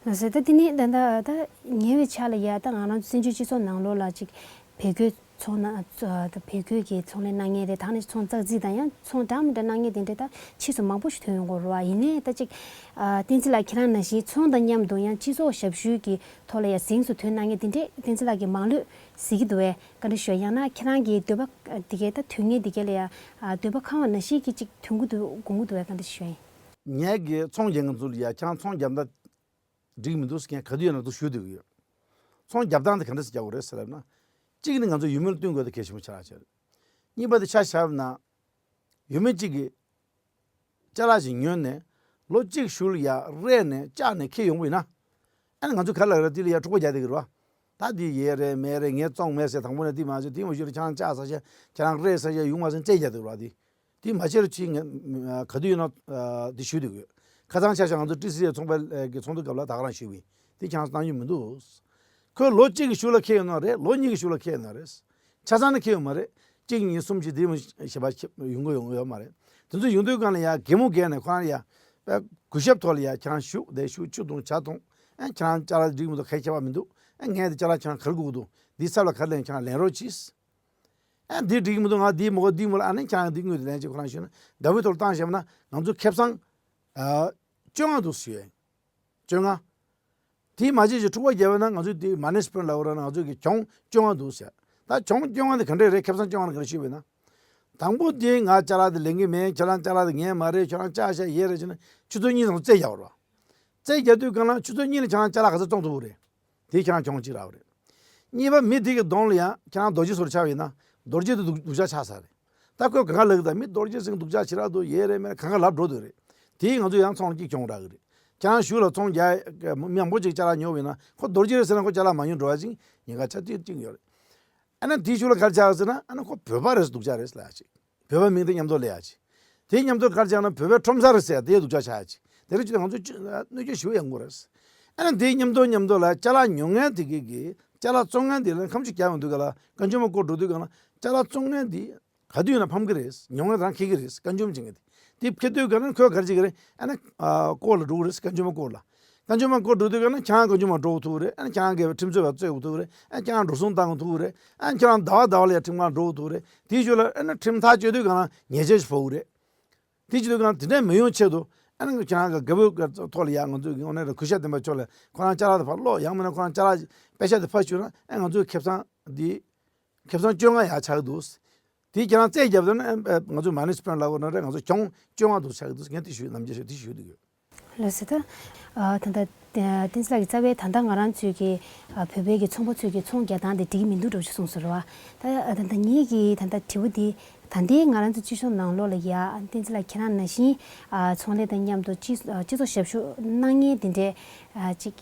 ལགས་སོ། ད་དེ་ནི་ད་ད་ད་ཉེ་བའི་ཆར་ལ་ཡ་ད་ང་རང་ཚོ་བཙན་བྱོལ་སྤྱི་ཚོགས་ནང་ལོགས་ལ་ཅིག་བོད་སྐྱོད་ཚོང་ནང་ད་བོད་སྐྱོད་ཀྱི་ཚོང་ལས་གནང་མཁན་རེད། ད་ནི་ཚོང་ཙག་ཙིག་དང་ཡང་ཚོང་འདྲ་མི་འདྲ་གནང་མཁན་དེ་འདྲ་ད་ཕྱིས་སུ་མང་པོ་ཞིག་ཐོན་ཡོང་གི་རེད་བ། ཡིན་ནའི་ད་ཅིག་བསྟན་འཛིན་ལགས་ཁྱེད་རང་ནང་བཞིན་ཚོང་དང་མཉམ་དུ་ཡང་སྤྱི་ཚོགས་ཞབས་ཞུའི་གི་ཐོག་ལ་ཡ་གཟེངས་སུ་ཐོན་གནང་མཁན་དེ་འདྲས་བསྟན་འཛིན་ལགས་ཀྱིས་མང་ལོས་གཟིགས་ཀྱི་འདུག་བས། བཀའ་འདྲི་ཞུ་ཡ། ཡང་ན་ཁྱེད་རང་གི་འདོད་པ་འདི་གའི་ད་དོན་གཉེར་འདི་གའི་ལ་ཡ་འདོད་པ་ཁེངས་པ་ནང་བཞིན་གྱི་ཅིག་ཐོན་གྱི་འདུག་དགོངས་ཀྱི་འདུག་བས། བཀའ་འདྲི་ཞུ་ཡ་ཡིན། ངས་གི་ཚོང་རྒྱག་མཁན་ཚོ་ལ་ཡ་ཁྱེད་རང་ཚོང་རྒྱབ་ན་འགྲིག་མི་འདུག་ཟེར་མཁན་ག་དུས་ཡོད་ན་འདུག་ཞུ་འདོད་ཀྱི་ཡོད། ཚོང་རྒྱབ་སྟངས་དེ་ག་འདྲ་ཞིག་རྒྱག་དགོས་རེད་ཟེར་ལབ་ན། གཅིག་ནི་ང་ཚོ་ཡུལ་མིར་བསྟུན་དགོས་དེ་གལ་ཆེན་པོ་ཆགས་ཆེ་རེད། གཉིས་པ་དེ་ཆ་བཞག་ན། ཡུལ་མི་གཅིག་གིས་ཅ་ལག་ཅིག་ཉོས་ནས་ལོ་གཅིག་གཞུག་ལ་ཡ་རས་ནས་བཅག་ནས་འཁྱེར་ཡོང་བ་ཡིན་ན། ཨ་ནི་ང་ཚོ་ག་ལ་ར་དེ་ལ་ཡ་འཁྲུག་པ་རྒྱག་བསྡད་ཀྱི་རེད་བ། ད་དེ་ཡས་རེད་མས་རེད། ངས་བཙོང་མེད་ཟེར་དང་པོ་ནས་དེ་མ་བྱེད། དེ་མ་བྱེད་ར་ཁྱེད་རང་བཅག་ཟེར་བྱས་ཁྱེད་རང་རས་ཟེར་བྱས་ཡོང་མ་ཟེར་རྩོད་རྒྱག་བསྡད་ཀྱི་རེད་བ། དེ་དེ་མ་བྱེད་ར་ཅིག་ངས་ག་དུས་ཡིན་ན་དེ་ཞུ་འདོད་ཀྱི་ཡོད། ཁ་སང་ཆ་བཞག་ང་ཚོ་ཊི་སི་སི་ཨེ་ཚོང་པའི་གི་ཚོགས་འདུ་སྐབས་ལ་ད་ག་རང་ཞུས་པ་ཡིན། དེ་ཁྱེད་རང་གནང་རྒྱུ་མི་འདུག་ཁོས་ལོ་གཅིག་གི་གཞུག་ལ་འཁྱེར་ཡོང་ན་རེད། ལོ་གཉིས་ཀྱི་གཞུག་ལ་འཁྱེར་ཡོང་ན་རེད། ཆ་ཚང་ནས་འཁྱེར་ཡོང་མ་རེད། གཅིག་གཉིས་གསུམ་བཞི་དེ་མོ་ཞེ་པོ་ཡོང་གི་ཡོང་གི་ཡོད་མ་རེད། དེ་ཚོ་ཡོང་དུས་སྒང་ལ་ཡ་གད་མོ་བགད་ནས་ཁོ་རང་ཡ་དཔེ་གུས་ཞབས་ཐོག་ལ་ཡ་ཁྱེད་རང་བཞུགས་བསྡད། བཞུགས་ཆུ་འཐུང་ཇ་འཐུང་། ཨ་ཁྱེད་རང་ཅ་ལག་འགྲིག་མི་འདུག་ག་ཁྱད་པར་མི་འདུག་ཨ་ངས་དེ་ཅ་ལག་ཁྱེད་རང་ག་རེ་དགོས་ཀྱི་འདུག་འདིའི་ཚབ་ལ་ག་རེ་ལེན་ཁྱེད་རང་ལེན་རོགས་གྱིས། ཨ་འདི་འགྲིག་མི་འདུག་ང་འདི་མི་དགོས་འདི་མི་ལ་ཨ་ནི་ཁྱེད་རང་འདི་དངུལ་དེ་ལེན་བྱས་ཁོ་རང་ཞུས་ན་དགའ་བོའི་ཐོག་ལ་བཏང་བཞག་པ་ན་ང་ཚོ་ཁེ་བཟང་ཨ་བཅོ་ལྔ་འདུག་ཞུ་ཡ་ཡིན། བཅོ་ལྔ། དེ་མ་བྱེད་ཅིག་འཁྲུག་པ་བརྒྱབ་པ་ན་ང་ཚོས་དེ་མ་ནེ་ཇི་མེན་ཊི་ལབ་དགོས་རེད། ང་ཚོས་ཀྱི་གྱོང་བཅོ་ལྔ་འདུག་ཟེར། ད་གྱོང་བཅོ་ལྔ་དེ་ག་འདྲས་རེད། ཁེ་བཟང་བཅོ་ལྔ་ནི་ག་རེ་ཞུས་པ་ཡིན་ན། དང་པོ་དེ་ང་ཅ་ལག་དེ་ལེན་གྱི་མེད། ཁྱེད་རང་ཅ་ལག་དེ་ངའི་མ་རེད། ཁྱེད་རང་བཅག་བཞག་ཡས་རེད་ཟེར་ནས་ཆུ་ཚོད་གཉིས་ཙམ་རྩོད་རྒྱག་པ་རེད། རྩོད་རྒྱག་དུས་སྒང་ལ་ཆུ་ཚོད་གཉིས་ལ་ཁྱེད་རང་ཅ་ལག་ག་ཚོད་བཙོང་ཐུབ་ཀྱི་རེད། དེ་ཁྱེད་རང་གྱོང་གཅིག་རག་པ་རེད། གཉིས་པ་མི་དེ་གི་གདོང་ལ་ཡང་ཁྱེད་རང་རྡོ་རྗེ་བཟོ་འདྲ་ཆགས་པ་ཡིན་ན་རྡོ་རྗེ་དེ་སྡུག་སྡུག་ཅག་ཆགས་ས་རེད། ད་ཁོས་གང་ག་ལབ་ཀྱི་ད་མི་རྡོ་རྗེ་ཟེར་མཁན་སྡུག་ཅག་ཞེ་དྲག་འདུག་ཡས་རེད་མེད་རེད་གང་ག་ལབ་འགྲོ་འདོད་རེད། དེས་ང་ཚོ་ཡང་ཚོང་ལ་གཅིག་གྱོང་རག་གི་རེད། ཁྱེད་རང་གཞུག་ལ་ཚོང་རྒྱག་མི་མང་པོ་ཅིག་ཅ་ལག་ཉོ་བ་ཡིན་ན་ཁོ་རྡོ་རྗེ་རེད་ཟེར་ན་ཁོ་ཅ་ལག་མ་ཉོ་འགྲོ་བ་ཅིག་ཉེན་ཁ་ཆེ་ཏོག་ཙམ་ཡོད་རེད། ཨ་ནི་དེའི་གཞུག་ལ་ག་རེ་ཆགས་ཟེར་ན་ཨ་ནི་ཁོ་བོད་པ་རེད་སྡུག་ཅག་རེད་ལབ་ཡ་ཅིག་བོད་པ་མིང་དེ་མཉམ་དུ་ལབ་ཡ་ཅིག་དེའི་མཉམ་དུ་ག་རེ་ཆགས་ན་བོད་པའི་ཁྲོམ་ས་རེད་ཟེར་ཡ་དེ་སྡུག་ཅག་ཆགས་ཡ་ཅིག་དེ་རིང་ཁྱོད་ང་ཚོ་གནོད་སྐྱོན་ཞེ་པོ་ཡོང་གི་རེད། ཨ་ནི་དེའི་མཉམ་དུ་མཉམ་དུ་ལ་ཅ་ལག་ཉོ་མཁན་དེ་གི་གི་ཅ་ལག་བཙོང་མཁན་དེ་ལ་ཁ་མཆུ་རྒྱག་ཡོང་དུས་ག་ལ་བཀའ་འགྱུར་མ་སྐོར་འགྲོ་དུས་ག་ལ་ཅ་ལག་བཙོང་མཁན་དེ་ག་དུས་ཡིན་ན་ཕམ་གི་རེད། ཉོ་མཁན་རང་འཁྱེར་གི་རེད། བཀའ་འགྱུར་མ་བྱེད་མཁན་དེ་དེ་འཁྱེར་དུས་ག་ལ་ཁོས་ག་རེ་བྱེད་ཀྱི་རེད། ཨ་ནི་ཨ་སྐོར་ལ་འགྲོ་གི་རེད། བཀའ་འགྱུར་མ་སྐོར་ལ། བཀའ་འགྱུར་མ་སྐོར་འགྲོ་དུས་ག་ན་ཁྱེད་རང་བཀའ་འགྱུར་མ་འགྲོ་ཐུབ་རེད། ཨ་ཁྱེད་རང་གི་ཁྲིམས་རྩོད་པ་རྩོད་ཐུབ་རེད། ཨ་ཁྱེད་རང་འགྲོ་སོང་བཏང་ཐུབ་རེད། ཨ་ཁྱེད་རང་ཟླ་བ་ཟླ་བ་ལ་ཡ་ཁྲིམས་ཁང་འགྲོ་ཐུབ་རེད། དེའི་གཞུག་ལ་ཨ་ནི་ཁྲིམས་ཐག་གཅོད་དུས་ག་ན་ཉེས་ཆད་ཞིག་ཕོག་གི་རེད། དེ་བྱེད་དུས་ག་ན་དེ་འདྲ་མི་ཡོང་ཆེད་དུ་ཨ་ནི་ཁྱེད་རང་གི་དགའ་བོའི་ཐོག་ལ་ཡ་ང་ཚོས་ཀྱི་དངོས་གནས་ར་གུས་ཞབས་ལྡན་པ་ཕྱོགས་ལ་ཁོ་རང་ཅ་ལག་དེ་ཕར་སློག་ཡང་མིན་ན་ཁོ་རང་ཅ་ལག་པེ་ཤག་དེ་ཕར་བཅུག་ན་ཨ་ང་ཚོའི་ཁེ་བཟང་འདི་ཁེ་བཟང་བཅོ་ལྔ་ཡར་ཆག་གི་འདུག་དེ་ཁྱེད་རང་རྩད་བརྒྱབ་ན་ང་ཚོ་མ་ནེ་ཇི་མེན་ཊི་ལབ་དགོས་ན་རེད། ང་ཚོ་གྱོང་བཅོ་ལྔ་འདུག་ཆག་གི་འདུག་ངས་དེ་ཞུ་ནམ་རྒྱུན་ཞུ་དེ་ཞུ་འདུག་ཡོད། ལགས་སོ། ད་ད་ལྟ་བསྟན་འཛིན་ལགས་ཀྱིས་རྩ་བའི་ད་ལྟ་ང་རང་ཚོའི་གི་བོད་པའི་གི་ཚོང་པ་ཚོའི་གི་ཚོང་རྒྱག་སྟངས་དེ་འགྲིག་གི་མི་འདུག་འདྲ་པོ་ཞིག་གསུངས་སོང་རེད་བ། ད་ད་ལྟ་ངེད་ཀྱི་ད་ལྟ་དྲི་བ་འདི་ད་ལྟའི་ང་རང་ཚོ་སྤྱི་ཚོགས་ནང་ལོགས་ལ་ཡ་བསྟན་འཛིན་ལགས་ཁྱེད་རང་ནང་བཞིན་ཚོང་ལས་དང་མཉམ་དུ་སྤྱི་སྤྱི་ཚོགས་ཞབས་ཞུ་གནང་མཁན་དེ་འདྲའི་ཅིག་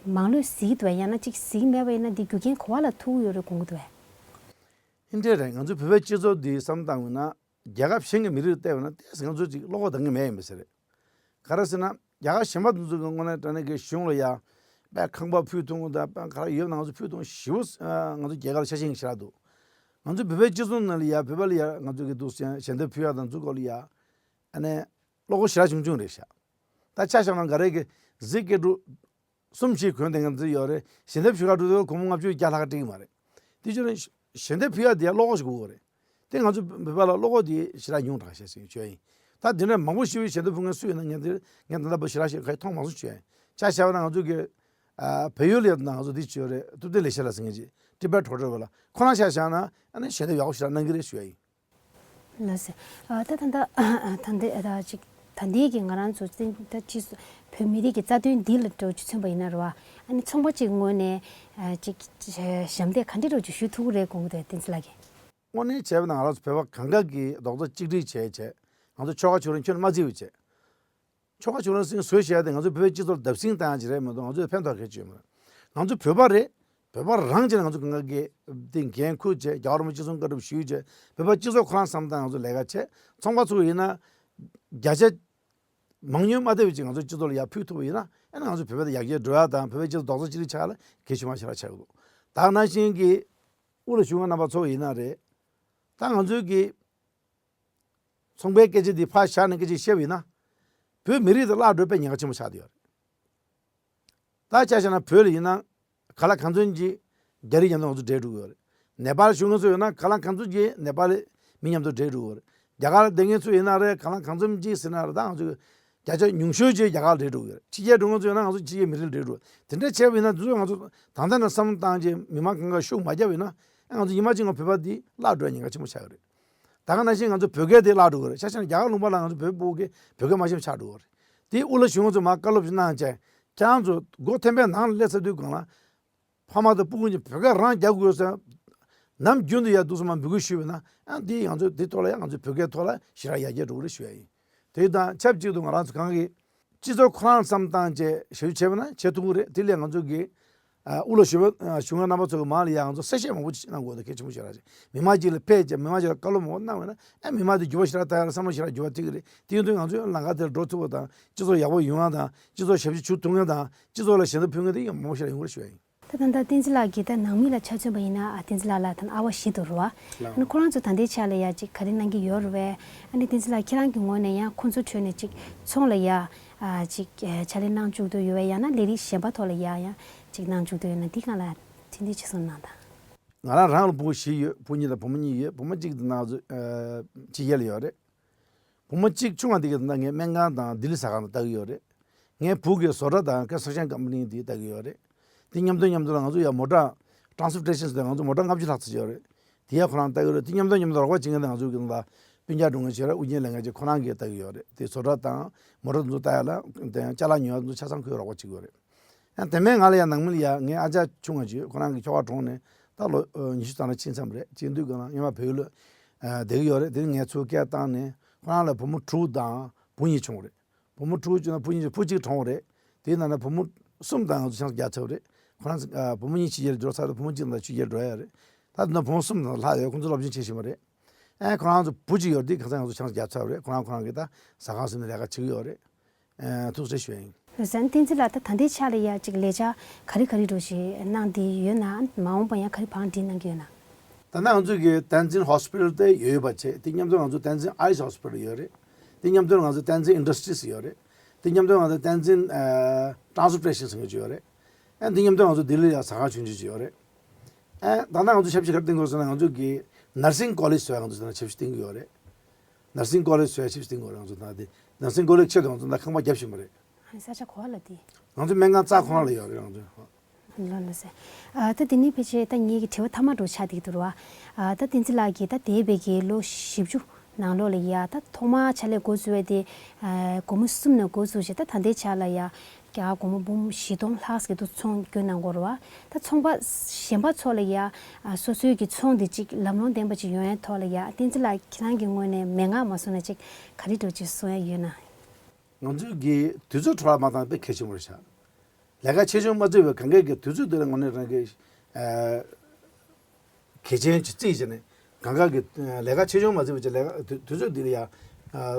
མང་ལོས་གཟིགས་འདུག་བས། ཡང་ན་ཅིག་གཟིགས་མེད་པ་ཡིན་ན་འདི་རྒྱུ་རྐྱེན་ག་བ་ལ་ཐུག་ཡོད་རེད་དགོངས་ཀྱི་འདུག་བས། ཨིན་འདྲ་རེད། ང་ཚོ་བོད་པའི་སྤྱི་ཚོགས་འདི་བསམ་བཏང་བ་ན་ རྒྱལ་ཁབ་གཞན་གྱི་མི་རིགས་བལྟས་པ་ན་ཏོག་ཙམ་ང་ཚོ་ཅིག་བློ་ཁོག་གཏོང་གི་མེད་ཡིན་པ་ཟེར། ག་རེ་ཟེར་ན་རྒྱལ་ཁབ་གཞན་པ་དེ་ཚོ་གི་དངོས་གནས་དྲང་གནས་ཀྱི་གཞུང་ལ་ཡ་དཔེ་ཁང་པ་ཕུལ་ཐུབ་ཀྱི་དང་དཔེ་ག་རེ་ཡོད་ན་ང་ཚོ་ཕུལ་ཐུབ་ཞེ་པོ་ང་ཚོ་རྒྱལ་ཁབ་ལ་ཆ་ཤས་ཞེ་དྲག་འདུག་ང་ཚོ་བོད་པའི་སྤྱི་ཚོགས་ནང་ལ་ཡ་བོད་པ་ལ་ཡ་ང་ཚོ་གི་འདུག་ཞལ་འདེབས་ཕུལ་ཡ་དང་འདུག་སྐོར་ལ་ཡ་ཨ་ནི་བློ་ཁོག་ཞེ་དྲག་ཆུང་ཆུང་རེད་ཤག་ད་ཆ་བཞག་ན་འགའ་རེ་གི་གཟིག་སྐྱེ་དྲུག་གསུམ་བཞི་གོན་བསྡད་མཁན་ཚོ་ཡོད་རེད། ཞལ་འདེབས་ཞུ་ག་འགྲོ་དུས་སྒོར་མོ་ལྔ་བཅུ་བརྒྱ་ལྷག་སྤྲད་ཀྱི་མ་རེད། དེ་བྱས་ན་ཞལ་འདེབས་ཕུལ་ཡ་དེ་ཡ་བློ་ཁོག་ཞིག་དགོས་རེད། དེ་ང་ཚོ་བོད་པ་ལ་བློ་ཁོག་དེ་ཞེ་དྲག་ཉུང་དྲགས་ཤག་ཟེར་ཞུ་ཡ་ཡིན། ད་དེ་འདྲ་མང་པོ་ཞིག་གིས་ཞལ་འདེབས་ཕུལ་མཁན་སུ་ཡིན་ན་ངས་དེ་ངས་ད་ལྟ་བར་ཞེ་དྲག་ཞིག་ག་ཡེ་མཐོང་མ་སོང་ཞུ་ཡ་ཡིན། ཆ་བཞག་པ་ན་ང་ཚོ་གི་ཨ་བལ་ཡུལ་ལ་ཡོད་ན་ང་ཚོ་འདི་བྱས་ཡོད་རེད། ཐུབ་བསྟན་ལེགས་བཤད་ལགས་ཟེར་མཁན་ཅིག་ཊི་བེཊ་ཊོ་ཊལ་བ་ལ་ཁོ་རང་ཆ་བཞག་ན་ཨ་ནི་ཞལ་འདེབས་ཡག་པོ་ཞེ་དྲག་གནང་གི་རེད་ཞུ་ཡ་ཡིན། ལགས་སོ། ཨ་ད་ད་ད་ད་འདི་ཨ་ད་ཅིག་ད་འདི་གི་ང་རང་ཚོ་ཙན་ད་ཅི་སོ་བོད་མི་རིགས་ཀྱི་རྩ་དོན་འདི་ལ་འགྲོ་ཅིག་མཚོན་པ་ཡིན་ན་རེད་བ། ཨ་ནི་ཚོང་པ་ཅིག་ངོས་ནས་ཨ་ཅིག་ཞབས་འདེགས་ག་འདྲ་རོགས་ཅིག་ཞུ་ཐུབ་ཀྱི་རེད་དགོངས་ཀྱི་འདུག་བསྟན་འཛིན་ལགས་ཀྱིས། དངོས་གནས་བྱས་པ་ན་ང་རང་ཚོ་བོད་པ་གང་ག་གིས་རྡོག་རྩ་གཅིག་སྒྲིལ་བྱས་བྱས་ང་ཚོ་ཆོལ་ཁ་ཕྱོགས་རིས་ཁྱོན་ནས་མ་བརྩི་བ་བྱས། ཆོལ་ཁ་ཕྱོགས་རིས་ཟེར་བཟོས་བྱས་ཏེ་ང་ཚོ་བོད་པའི་སྤྱི་ཚོགས་བརྡབ་གསིག་བཏང་ཡག་ཅིག་རེད་མ་གཏོགས་ང་ཚོས་ཕན་ཐོགས་གལ་ཆེ་ཡོད་མ་རེད། ང་ཚོ་བོད་པ་རེད། བོད་པ་རང་བྱས་ནས་ང་ཚོ་གང་ག་གིས་དེ་འགན་འཁུར་བྱས་རྒྱལ་བ་རིན་པོ་ཆེ་གསུང་བཀའ་སྒྲུབ་ཞུས་བྱས་བོད་པ་སྤྱི་ཚོགས་ཁོ་རང་བསམ་སྟངས་ང་ཚོ་ལས་ཀ་བྱས། ཚོང་པ་ཚོ་ཡིན་ན་བརྒྱ་ཆ་མང་ཉུང་མ་བལྟས་པ་ཅིག་ང་ཚོ་སྤྱི་ཚོགས་ལ་ཡར་ཕུལ་ཐུབ་པ་ཡིན་ན་ཨ་ནི་ང་ཚོ་བོད་པ་དེ་ཡར་རྒྱས་འགྲོ་ཡག་དང་བོད་པའི་སྤྱི་ཚོགས་རྡོག་རྩ་གཅིག་སྒྲིལ་ཆགས་ཡག་ལ་གལ་ཆེ་བ་ཞེ་དྲག་ཆགས་ཀྱི་འདུག་ད་ནང་བཞིན་གྱི་དབུ་ལ་བཞུགས་མཁན་རྣམ་པ་ཚོ་ཡིན་ན་རེད། ད་ང་ཚོའི་གི་ཚོང་པའི་སྐད་ཆ་འདི་ཕར་བཞག་ནས་སྐད་ཆ་བཤད་པ་ཡིན་ན། བོད་མི་རིགས་དེ་བརླག་འགྲོ་དཔེ་ཉེན་ཁ་ཆེན་པོ་ཆགས་བསྡད་ཡོད་རེད། ད་ཆ་བཞག་ན་བོད་ལ་ཡིན་ན་གང་ལ་གང་འཚམ་ཅིག་རྒྱ་རིགས་མཉམ་དུ་ང་ཚོ་འདྲེས་འགྲོ་གི་ཡོད་རེད། ནེ་པཱལ་བཞུགས་མཁན་ཚོ་ཡོད་ན་གང་ལ་གང་འཚམ་ཅིག་ནེ་པཱལ་མི་མཉམ་དུ་འདྲེས་འགྲོ་གི་ཡོད་རེད། རྒྱ་གར་ལ་བསྡད་མཁན་ཚོ་ཡིན་ན་རེད། གང་ལ་གང་འཚམ་ཅིག་ཟེར་ན་རེད། ད་ང་ཚོ་བརྒྱ་ཆ་ཉུང་ཤོས་ཅིག་རྒྱ་གར་ལ་འདྲེས་འགྲོ་གི་ཡོད་རེད། ཕྱི་རྒྱལ་འགྲོ་མཁན་ཚོ་ཡོད་ན་ང་ཚོ་ཕྱི་རྒྱལ་མི་རིགས་ལ་འདྲེས་འགྲོ་གི་ཡོད་རེད། དེ་འདྲ་བྱས་པ་ཡིན་ན་དེ་ཚོ་ང་ཚོ་ད་ལྟ་ནས་བསམ་བློ་བཏང་བྱས་མི་མང་གང་ག་ཤུགས་མ་བརྒྱབ་པ་ཡིན་ན་ཨ་ང་ཚོ་ཉི་མ་གཅིག་ང་བོད་པ་འདི་བརླག་འགྲོ་ཡག་ཉེན་ཁ་ཆེན་པོ་ཆགས་ཀྱི་རེད། ད་ག་ནང་བཞིན་ང་ཚོ་བོད་སྐད་དེ་བརླག་འགྲོ་གི་རེད། ཆ་བཞག་ན་རྒྱ་གར་ལུང་པ་ལ་ང་ཚོ་བོད་ཕྲུ་གུ་གིས་བོད་སྐད་མ་ཤེས་པ་ཆགས་འགྲོ་གི་རེད། དེ་དབུ་ལ་བཞུགས་མཁན་ཚོས་མར་བཀའ་སློབ་ཅིག་གནང་བྱས་ཁྱེད་རང་ཚོ་སྒོ་ཐེམ་པའི་ནང་ལ་སླེབས་ཚར་དུས་སྒང་ལ་ཕ་མ་དང་སྤུ་གུ་གཉིས་བོད་སྐད་རང་རྒྱག་དགོས་ཟེར་ནམ་རྒྱུན་དུ་ཡར་འདུག་སེ་མར་འབོད་སྐུལ་ཞུས་པ་ཡིན་ན་ཨ་འདི་ང་ཚོ་འདི་ཐོག་ལ་ཡང་ང་ཚོ་བོད་སྐད་ཐོག་ལ་ཞེ་དྲག་ཡར་རྒྱས་འགྲོ་གི་རེད་ཞུ་ཡ་ཡིན། དེ་དང་ཆབས་ཅིག་ཏུ་ང་རང་ཚོ་གང་གི་སྤྱི་ཚོགས་ཁོ་རང་བསམ་བཏང་བྱས་ཞབས་ཞུ་བྱས་པ་ན་བྱེད་ཐུབ་ཀྱི་རེད། དེ་ལས་ང་ཚོ་གི་ཨ་དབུ་ལ་བཞུགས་པ་ཨ་བཞུགས་མཁན་རྣམ་པ་ཚོ་གི་མར་ལ་ཡ་ང་ཚོ་གསལ་བཤད་མང་པོ་ཅིག་གནང་དགོས་འདུག་གལ་ཆེན་པོ་ཞིག་རེད། མི་མང་ཅིག་ལ་ཕེབས་བྱས་མི་མང་ཅིག་ལ་བཀའ་སློབ་མང་པོ་གནང་བ་ན་ཨ་མི་མང་དེ་འགྱུར་བ་ཞེ་དྲག་བཏང་ཡ་ལ་བསམ་བློ་ཞེ་དྲག་འགྱུར་བ་ཐེབས་ཀྱི་རེད། དེ་ཡིན་དུས་ང་ཚོ་ལམ་ཁ་དེར་འགྲོ་ཐུབ་པ་དང་སྤྱི་ཚོགས་ཡག་པོ་ཡོང་ཡ་དང་སྤྱི་ཚོགས་ལ་ཞབས་ཞུ་བྱེད་ཐུབ་མཁན་དང་སྤྱི་ཚོགས་ལ་ཞབས་འདེགས་ཕུལ་མཁན་དེ་ཡང་མང་པོ་ཞེ་དྲག་ཡོང་གི་རེད་ཞུ་ཡ་ཡིན། ད་ད་ད་བསྟན་འཛིན་ལགས་ཀྱིས་ད་ནང་མི་ལ་ཆ་མཚོན་པ་ཡིན་ན་ཨ་བསྟན་འཛིན་ལགས་ལ་ད་ཨ་བ་བཞི་འདུག་རེད་བ། ལགས། ཨ་ནི་ཁོ་རང་ཚོ་ད་ལྟའི་ཆ་ལ་ཡ་ཅིག་ག་རེ་གནང་གི་ཡོད་རེད་བས། ཨ་ནི་བསྟན་འཛིན་ལགས་ཁྱེད་རང་གི་ངོས་ནས་ཡང་ཁོང་ཚོ་ཁྲོད་ནས་ཅིག་ཚོང་ལ་ཡ་ཨ་ཅིག་ཨ་ཕྱག་ལས་གནང་བཅུག་འདོད་ཡོད་བས། ཡང་ན་ལས་རིགས་གཞན་པ་ཐོག་ལ་ཡ་ཡང་ཅིག་གནང་བཅུག་འདོད་ཡོད་ན་འདི་སྒང་ལ་ཕྱིན་ཏེ་ཅིག་གསུངས་གནང་དང་། ང་རང་རང་ལ་བུ་བཞི་ཡོད། བུ་གཉིས་དང་བུ་མོ་གཉིས་ཡོད། བུ་མོ་གཅིག་དེ་ནང་ཚོ་ཨ་ཕྱི་རྒྱལ་ལ་ཡོད་རེད། བུ་མོ་གཅིག་ཆུང་བ་འདི་ག་ད་ལྟ་ངའི་སྨན་ཁང་དང་ལྡི་ལི་ཟ་ཁང་ལ་ལྟ་གི་ཡོད་རེད། ངའི་བུ་གིས་བཟོ་གྲྭ་དང་ཀོན་སི་ཊྲག་ཤན་ཀམ་པ་ནི་འདི་ལྟ་གི་ཡོད་རེད། དེ་མཉམ་དུ་མཉམ་དུ་ལ་ང་ཚོ་ཡ་མོ་ཊ་ཊ་རན་སི་པོར་ཊེ་ཤན་ཟེར་ཏེ་ང་ཚོ་མོ་ཊ་ལྔ་བཅུ་ལྷག་ཙམ་ཡོད་རེད། དེ་ཡ་ཁོ་རང་ལྟ་གི་ཡོད་རེད། དེ་མཉམ་དུ་མཉམ་དུ་རོགས་པ་བྱེད་མཁན་དེ་ང་ཚོ་གི་ལ་སྤུན་ཀྱག་འགྲོ་མཁན་བྱས་ར་དབུ་འབྱེད་ལས་མཁན་བྱས་ཁོ་རང་གིས་ལྟ་གི་ཡོད་རེད། དེ་བཟོ་གྲྭ་དང་མོ་ཊ་དེ་ཚོ་ལྟ་ཡ་ལ་དེ་ཡང་ཅ་ལག་ཉོ་ཡ་དེ་ཚོ་ཆ་ཚང་ཁོས་རོགས་པ་བྱེད་ཀྱི་ཡོད་རེད། ཡང་དེ་མིན་ང་ལ་ཡང་ནང་མི་ལ་ཡ་ངའི་ཨ་ཅག་ཆུང་བ་ཅིག་ཡོད། ཁོ་རང་གི་ཁྱོ་ག་གྲོངས་ནས་ད་ལོ་ཨ་ཉི་ཤུ་ཙམ་རེ་ཕྱིན་ཙམ་རེད། ཕྱིན་དུས་སྒང་ལ་སྔོན་མ་བལ་ཡུལ་ལ་ཨ་བསྡད་ཀྱི་ཡོད་རེད། དེ་ནས་ངས་ཚུར་སྐད་བཏང་ནས་ཁོ་རང་ལ་བུ་མོ་དྲུག་དང་བུ་གཉིས་བྱུང་བ་རེད། བུ་མོ་དྲུག་བྱུང་ན་བུ་གཉིས་བུ་གཅིག་གྲོངས་པ་རེད། དེའི་ནང་ནས་བུ་མོ་གསུམ་དང་ང་ཚོ་ཆང་ས་བརྒྱབ་ཚར་བ་རེད། ཁོ་རང་ཚོ་ཨ་བུ་མོ་གཉིས་ཕྱི་རྒྱལ་ལ་འབྱོར་ཚར་དུས་བུ་མོ་གཅིག་དང་ཕྱི་རྒྱལ་འགྲོ་ཡ་རེད། ད་དེ་ནས་བུ་མོ་གསུམ་དང་ལྷག་ཡོད། ཁོང་ཚོ་སློབ་ཆེན་ཕྱིན་བཞིན་པ་རེད། ཨ་ཁོ་རང་ཚོ་བུ་གཅིག་ཡོད་དུས་གང་ཚང་ང་ཚོ་ཆང་ས་བརྒྱབ་ཚར་བ་རེད། ཁོ་རང་ཁོ་རང་གིས་ད་ཟ་ཁང་ཟིན་ནས་ལས་ཀ་བྱེད་ཀྱི་ཡོད་རེད། ཨ་ཐུགས་རྗེ་ཆེ་ཞུ་ཡ་ཡིན། བསྟན་འཛིན་ལགས། ད་ད་ལྟའི་ཆ་ལ་ཡ་ཅིག་ལས་འཆར་ག་རེ་ག་རེ་འདྲ་ཞིག་གནང་བསྡད་ཡོད་ན། མ་འོངས་པ་ཡང་ག་རེ་བང་སྒྲིག་གནང་གི་ཡོད་ན། ད་ལྟ་ང་ཚོ་གི་བསྟན་འཛིན་ཧོ་སི་པི་ཊལ་དེ་ཡོད་པ་བྱས། དེ་མཉམ་དུ་ང་ཚོ་བསྟན་འཛིན་ཨའི་ཧོ་སི་པི་ཊལ་ཡོད་རེད། དེ་མཉམ་དུ་ང་ཚོ་བསྟན་འཛིན་ཨིན་ཌ་སི་ཊི་རིས་ཡོད་རེད། དེ་མཉམ་དུ་ང་ཚོ་བསྟན་འཛིན་ཨ་ཊ་རན་སི་པོར་ཊེ་ཤན་ཟེར་མཁན་ཅིག་ཡོད་རེད། ཨ་དེ་མཉམ་དུ་ང་ཚོ་ལྡི་ལི་ལ་ཟ་ཁང་ཆུང་ཆུང་ཅིག་ཡོད་རེད། ཨ་ད་ལྟ་ང་ཚོ་ཆབ་སྲིད་ག་རེ་བཏིང་དགོས་ཟེར་ན། ང་ཚོ་གི་ནར་སིང་ཀོ་ལེཇ་བཟོ་ཡ་ང་ཚོ་ད་ཆབ་སྲིད་བཏིང་གི་ཡོད་རེད། ནར་སིང་ཀོ་ལེཇ་བཟོ་ཡ་ཆབ་སྲིད་བཏིང་དགོས་རེད། ང་ཚོ་ད་དེ་ནར་སིང་ཀོ་ལེཇ་ཆེད་དུ་ང་ཚོ་ད་ཁང་པ་བརྒྱབ་བཞིན་པ་རེད། ཨ་ནི་ས་ཆ་ག་པ་ལ་དེ། ང་ཚོ་སྨན་ཁང་རྩ་ཁོ་ན་ལ་ཡོད་རེད་ང་ཚོ། ལགས་ལགས་སོ། ཨ་ད་དེ་ནས་ཕལ་ཆེར་ད་ངེད་ཀྱི་དྲི་བ་མཐའ་མ་འདྲ་ཆགས་བསྡད་ཀྱི་འདུག་ར། ཨ་ད་བསྟན་འཛིན་ལགས་ཀྱིས་ད་འདས་པའི་གི་ལོ་བཞི་བཅུ་ནང་ལོགས་ལ་ཡ། ད་ཐོག་མར་ཕྱག་ལས་འགོ་བཙུགས་པ་དེ་ཨ་སྒོར་མོ་གསུམ་ནས་འགོ་བཙུགས་བྱས། ད་ད་ལྟའི་ཆ་ལ་ཡ་རྒྱ་གར་སྒོར་མོ་འབུམ་བཞི་སྟོང་ལྷག་ཙམ་དུ་ཚོང་བསྐྱོན་གནང་གི་ཡོད་རེད་བ། ད་ཚོང་པ་གཞན་པ་ཚོ་ལ་ཡ་ཨ་སོ་སོའི་གི་ཚོང་དེ་ཅིག་ལམ་ལྷོང་ལྡན་པ་ཅིག་ཡོང་ཡའི་ཐོག་ལ་ཡ། བསྟན་འཛིན་ལགས་ཁྱེད་རང་གི་ངོས་ནས་མན་ངག་མ་གསུངས་ན་ཅིག་ག་རེ་འདྲ་ཅིག་གསུང་ཡ་ཡོད་ན། ང་ཚོའི་གི་དུས་ཚོད་འཕྲོ་བརླག་མ་བཏང་དཔེ་གལ་ཆེན་པོ་རེད་ཤག་ལས་ཀ་ཆེ་ཆུང་མ་བརྩི་བའི་གང་གས་ཀྱི་དུས་ཚོད་དེ་ལ་དངོས་གནས་རང་གི་ཨ་གལ་ཆེན་ཅིག་བརྩིས་བྱས་ནས་ གང་ག་གི་ལས་ཀ་ཆེ་ཆུང་མ་བརྩི་བ་བྱས་ལས་ཀ་དུས་དུས་ཚོད་འདི་ལ་ཡ་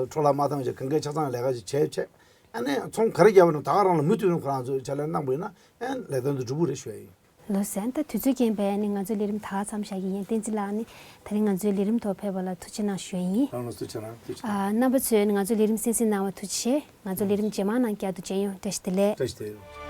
འཕྲོ་བརླག་མ་བཏང་བ་བྱས་གང་གས་ཆ་ཚང་ལས་ཀ་ཅིག་བྱས་བྱས། ཨ་ནི་ཚོང་ག་རེ་རྒྱབ་པ་ན་ད་ག་རང་ལ་མུ་མཐུད་ནས་ཁོ་རང་ཚོས་ཕྱག་ལས་གནང་པ་ཡིན་ན་ཨ་ལས་དོན་དུ་འགྲུབ་པོ་རེད་ཞུ་ཡ་ཡིན། ལགས་སོ། ད་དུས་ཚོད་རྐྱེན་པས་ནི་ང་ཚོའི་ལས་རིམ་ད་ག་མཚམས་བཞག་གི་ཡིན། བསྟན་འཛིན་ལགས་ནི་ད་རིང་ང་ཚོའི་ལས་རིམ་ཐོག་ཕེབས་པ་ལ་ཐུགས་རྗེ་གནང་ཞུ་ཡ་ཡིན། རང་ལ་ཐུགས་རྗེ་གནང་། ཐུགས་རྗེ་གནང་། ཨ། རྣམ་པ་ཚོས་ནི་ང་ཚོའི་ལས་རིམ་གསན་གཟིགས་གནང་བ་ཐུགས་རྗེ་ཆེ། ང་ཚོའི་ལས་རིམ་རྗེས་མ་ནང་བསྐྱར་དུ་མཇལ་ཡོང་། བཀྲ་ཤིས་བདེ་ལེགས། བཀྲ་ཤིས་བདེ་ལེགས།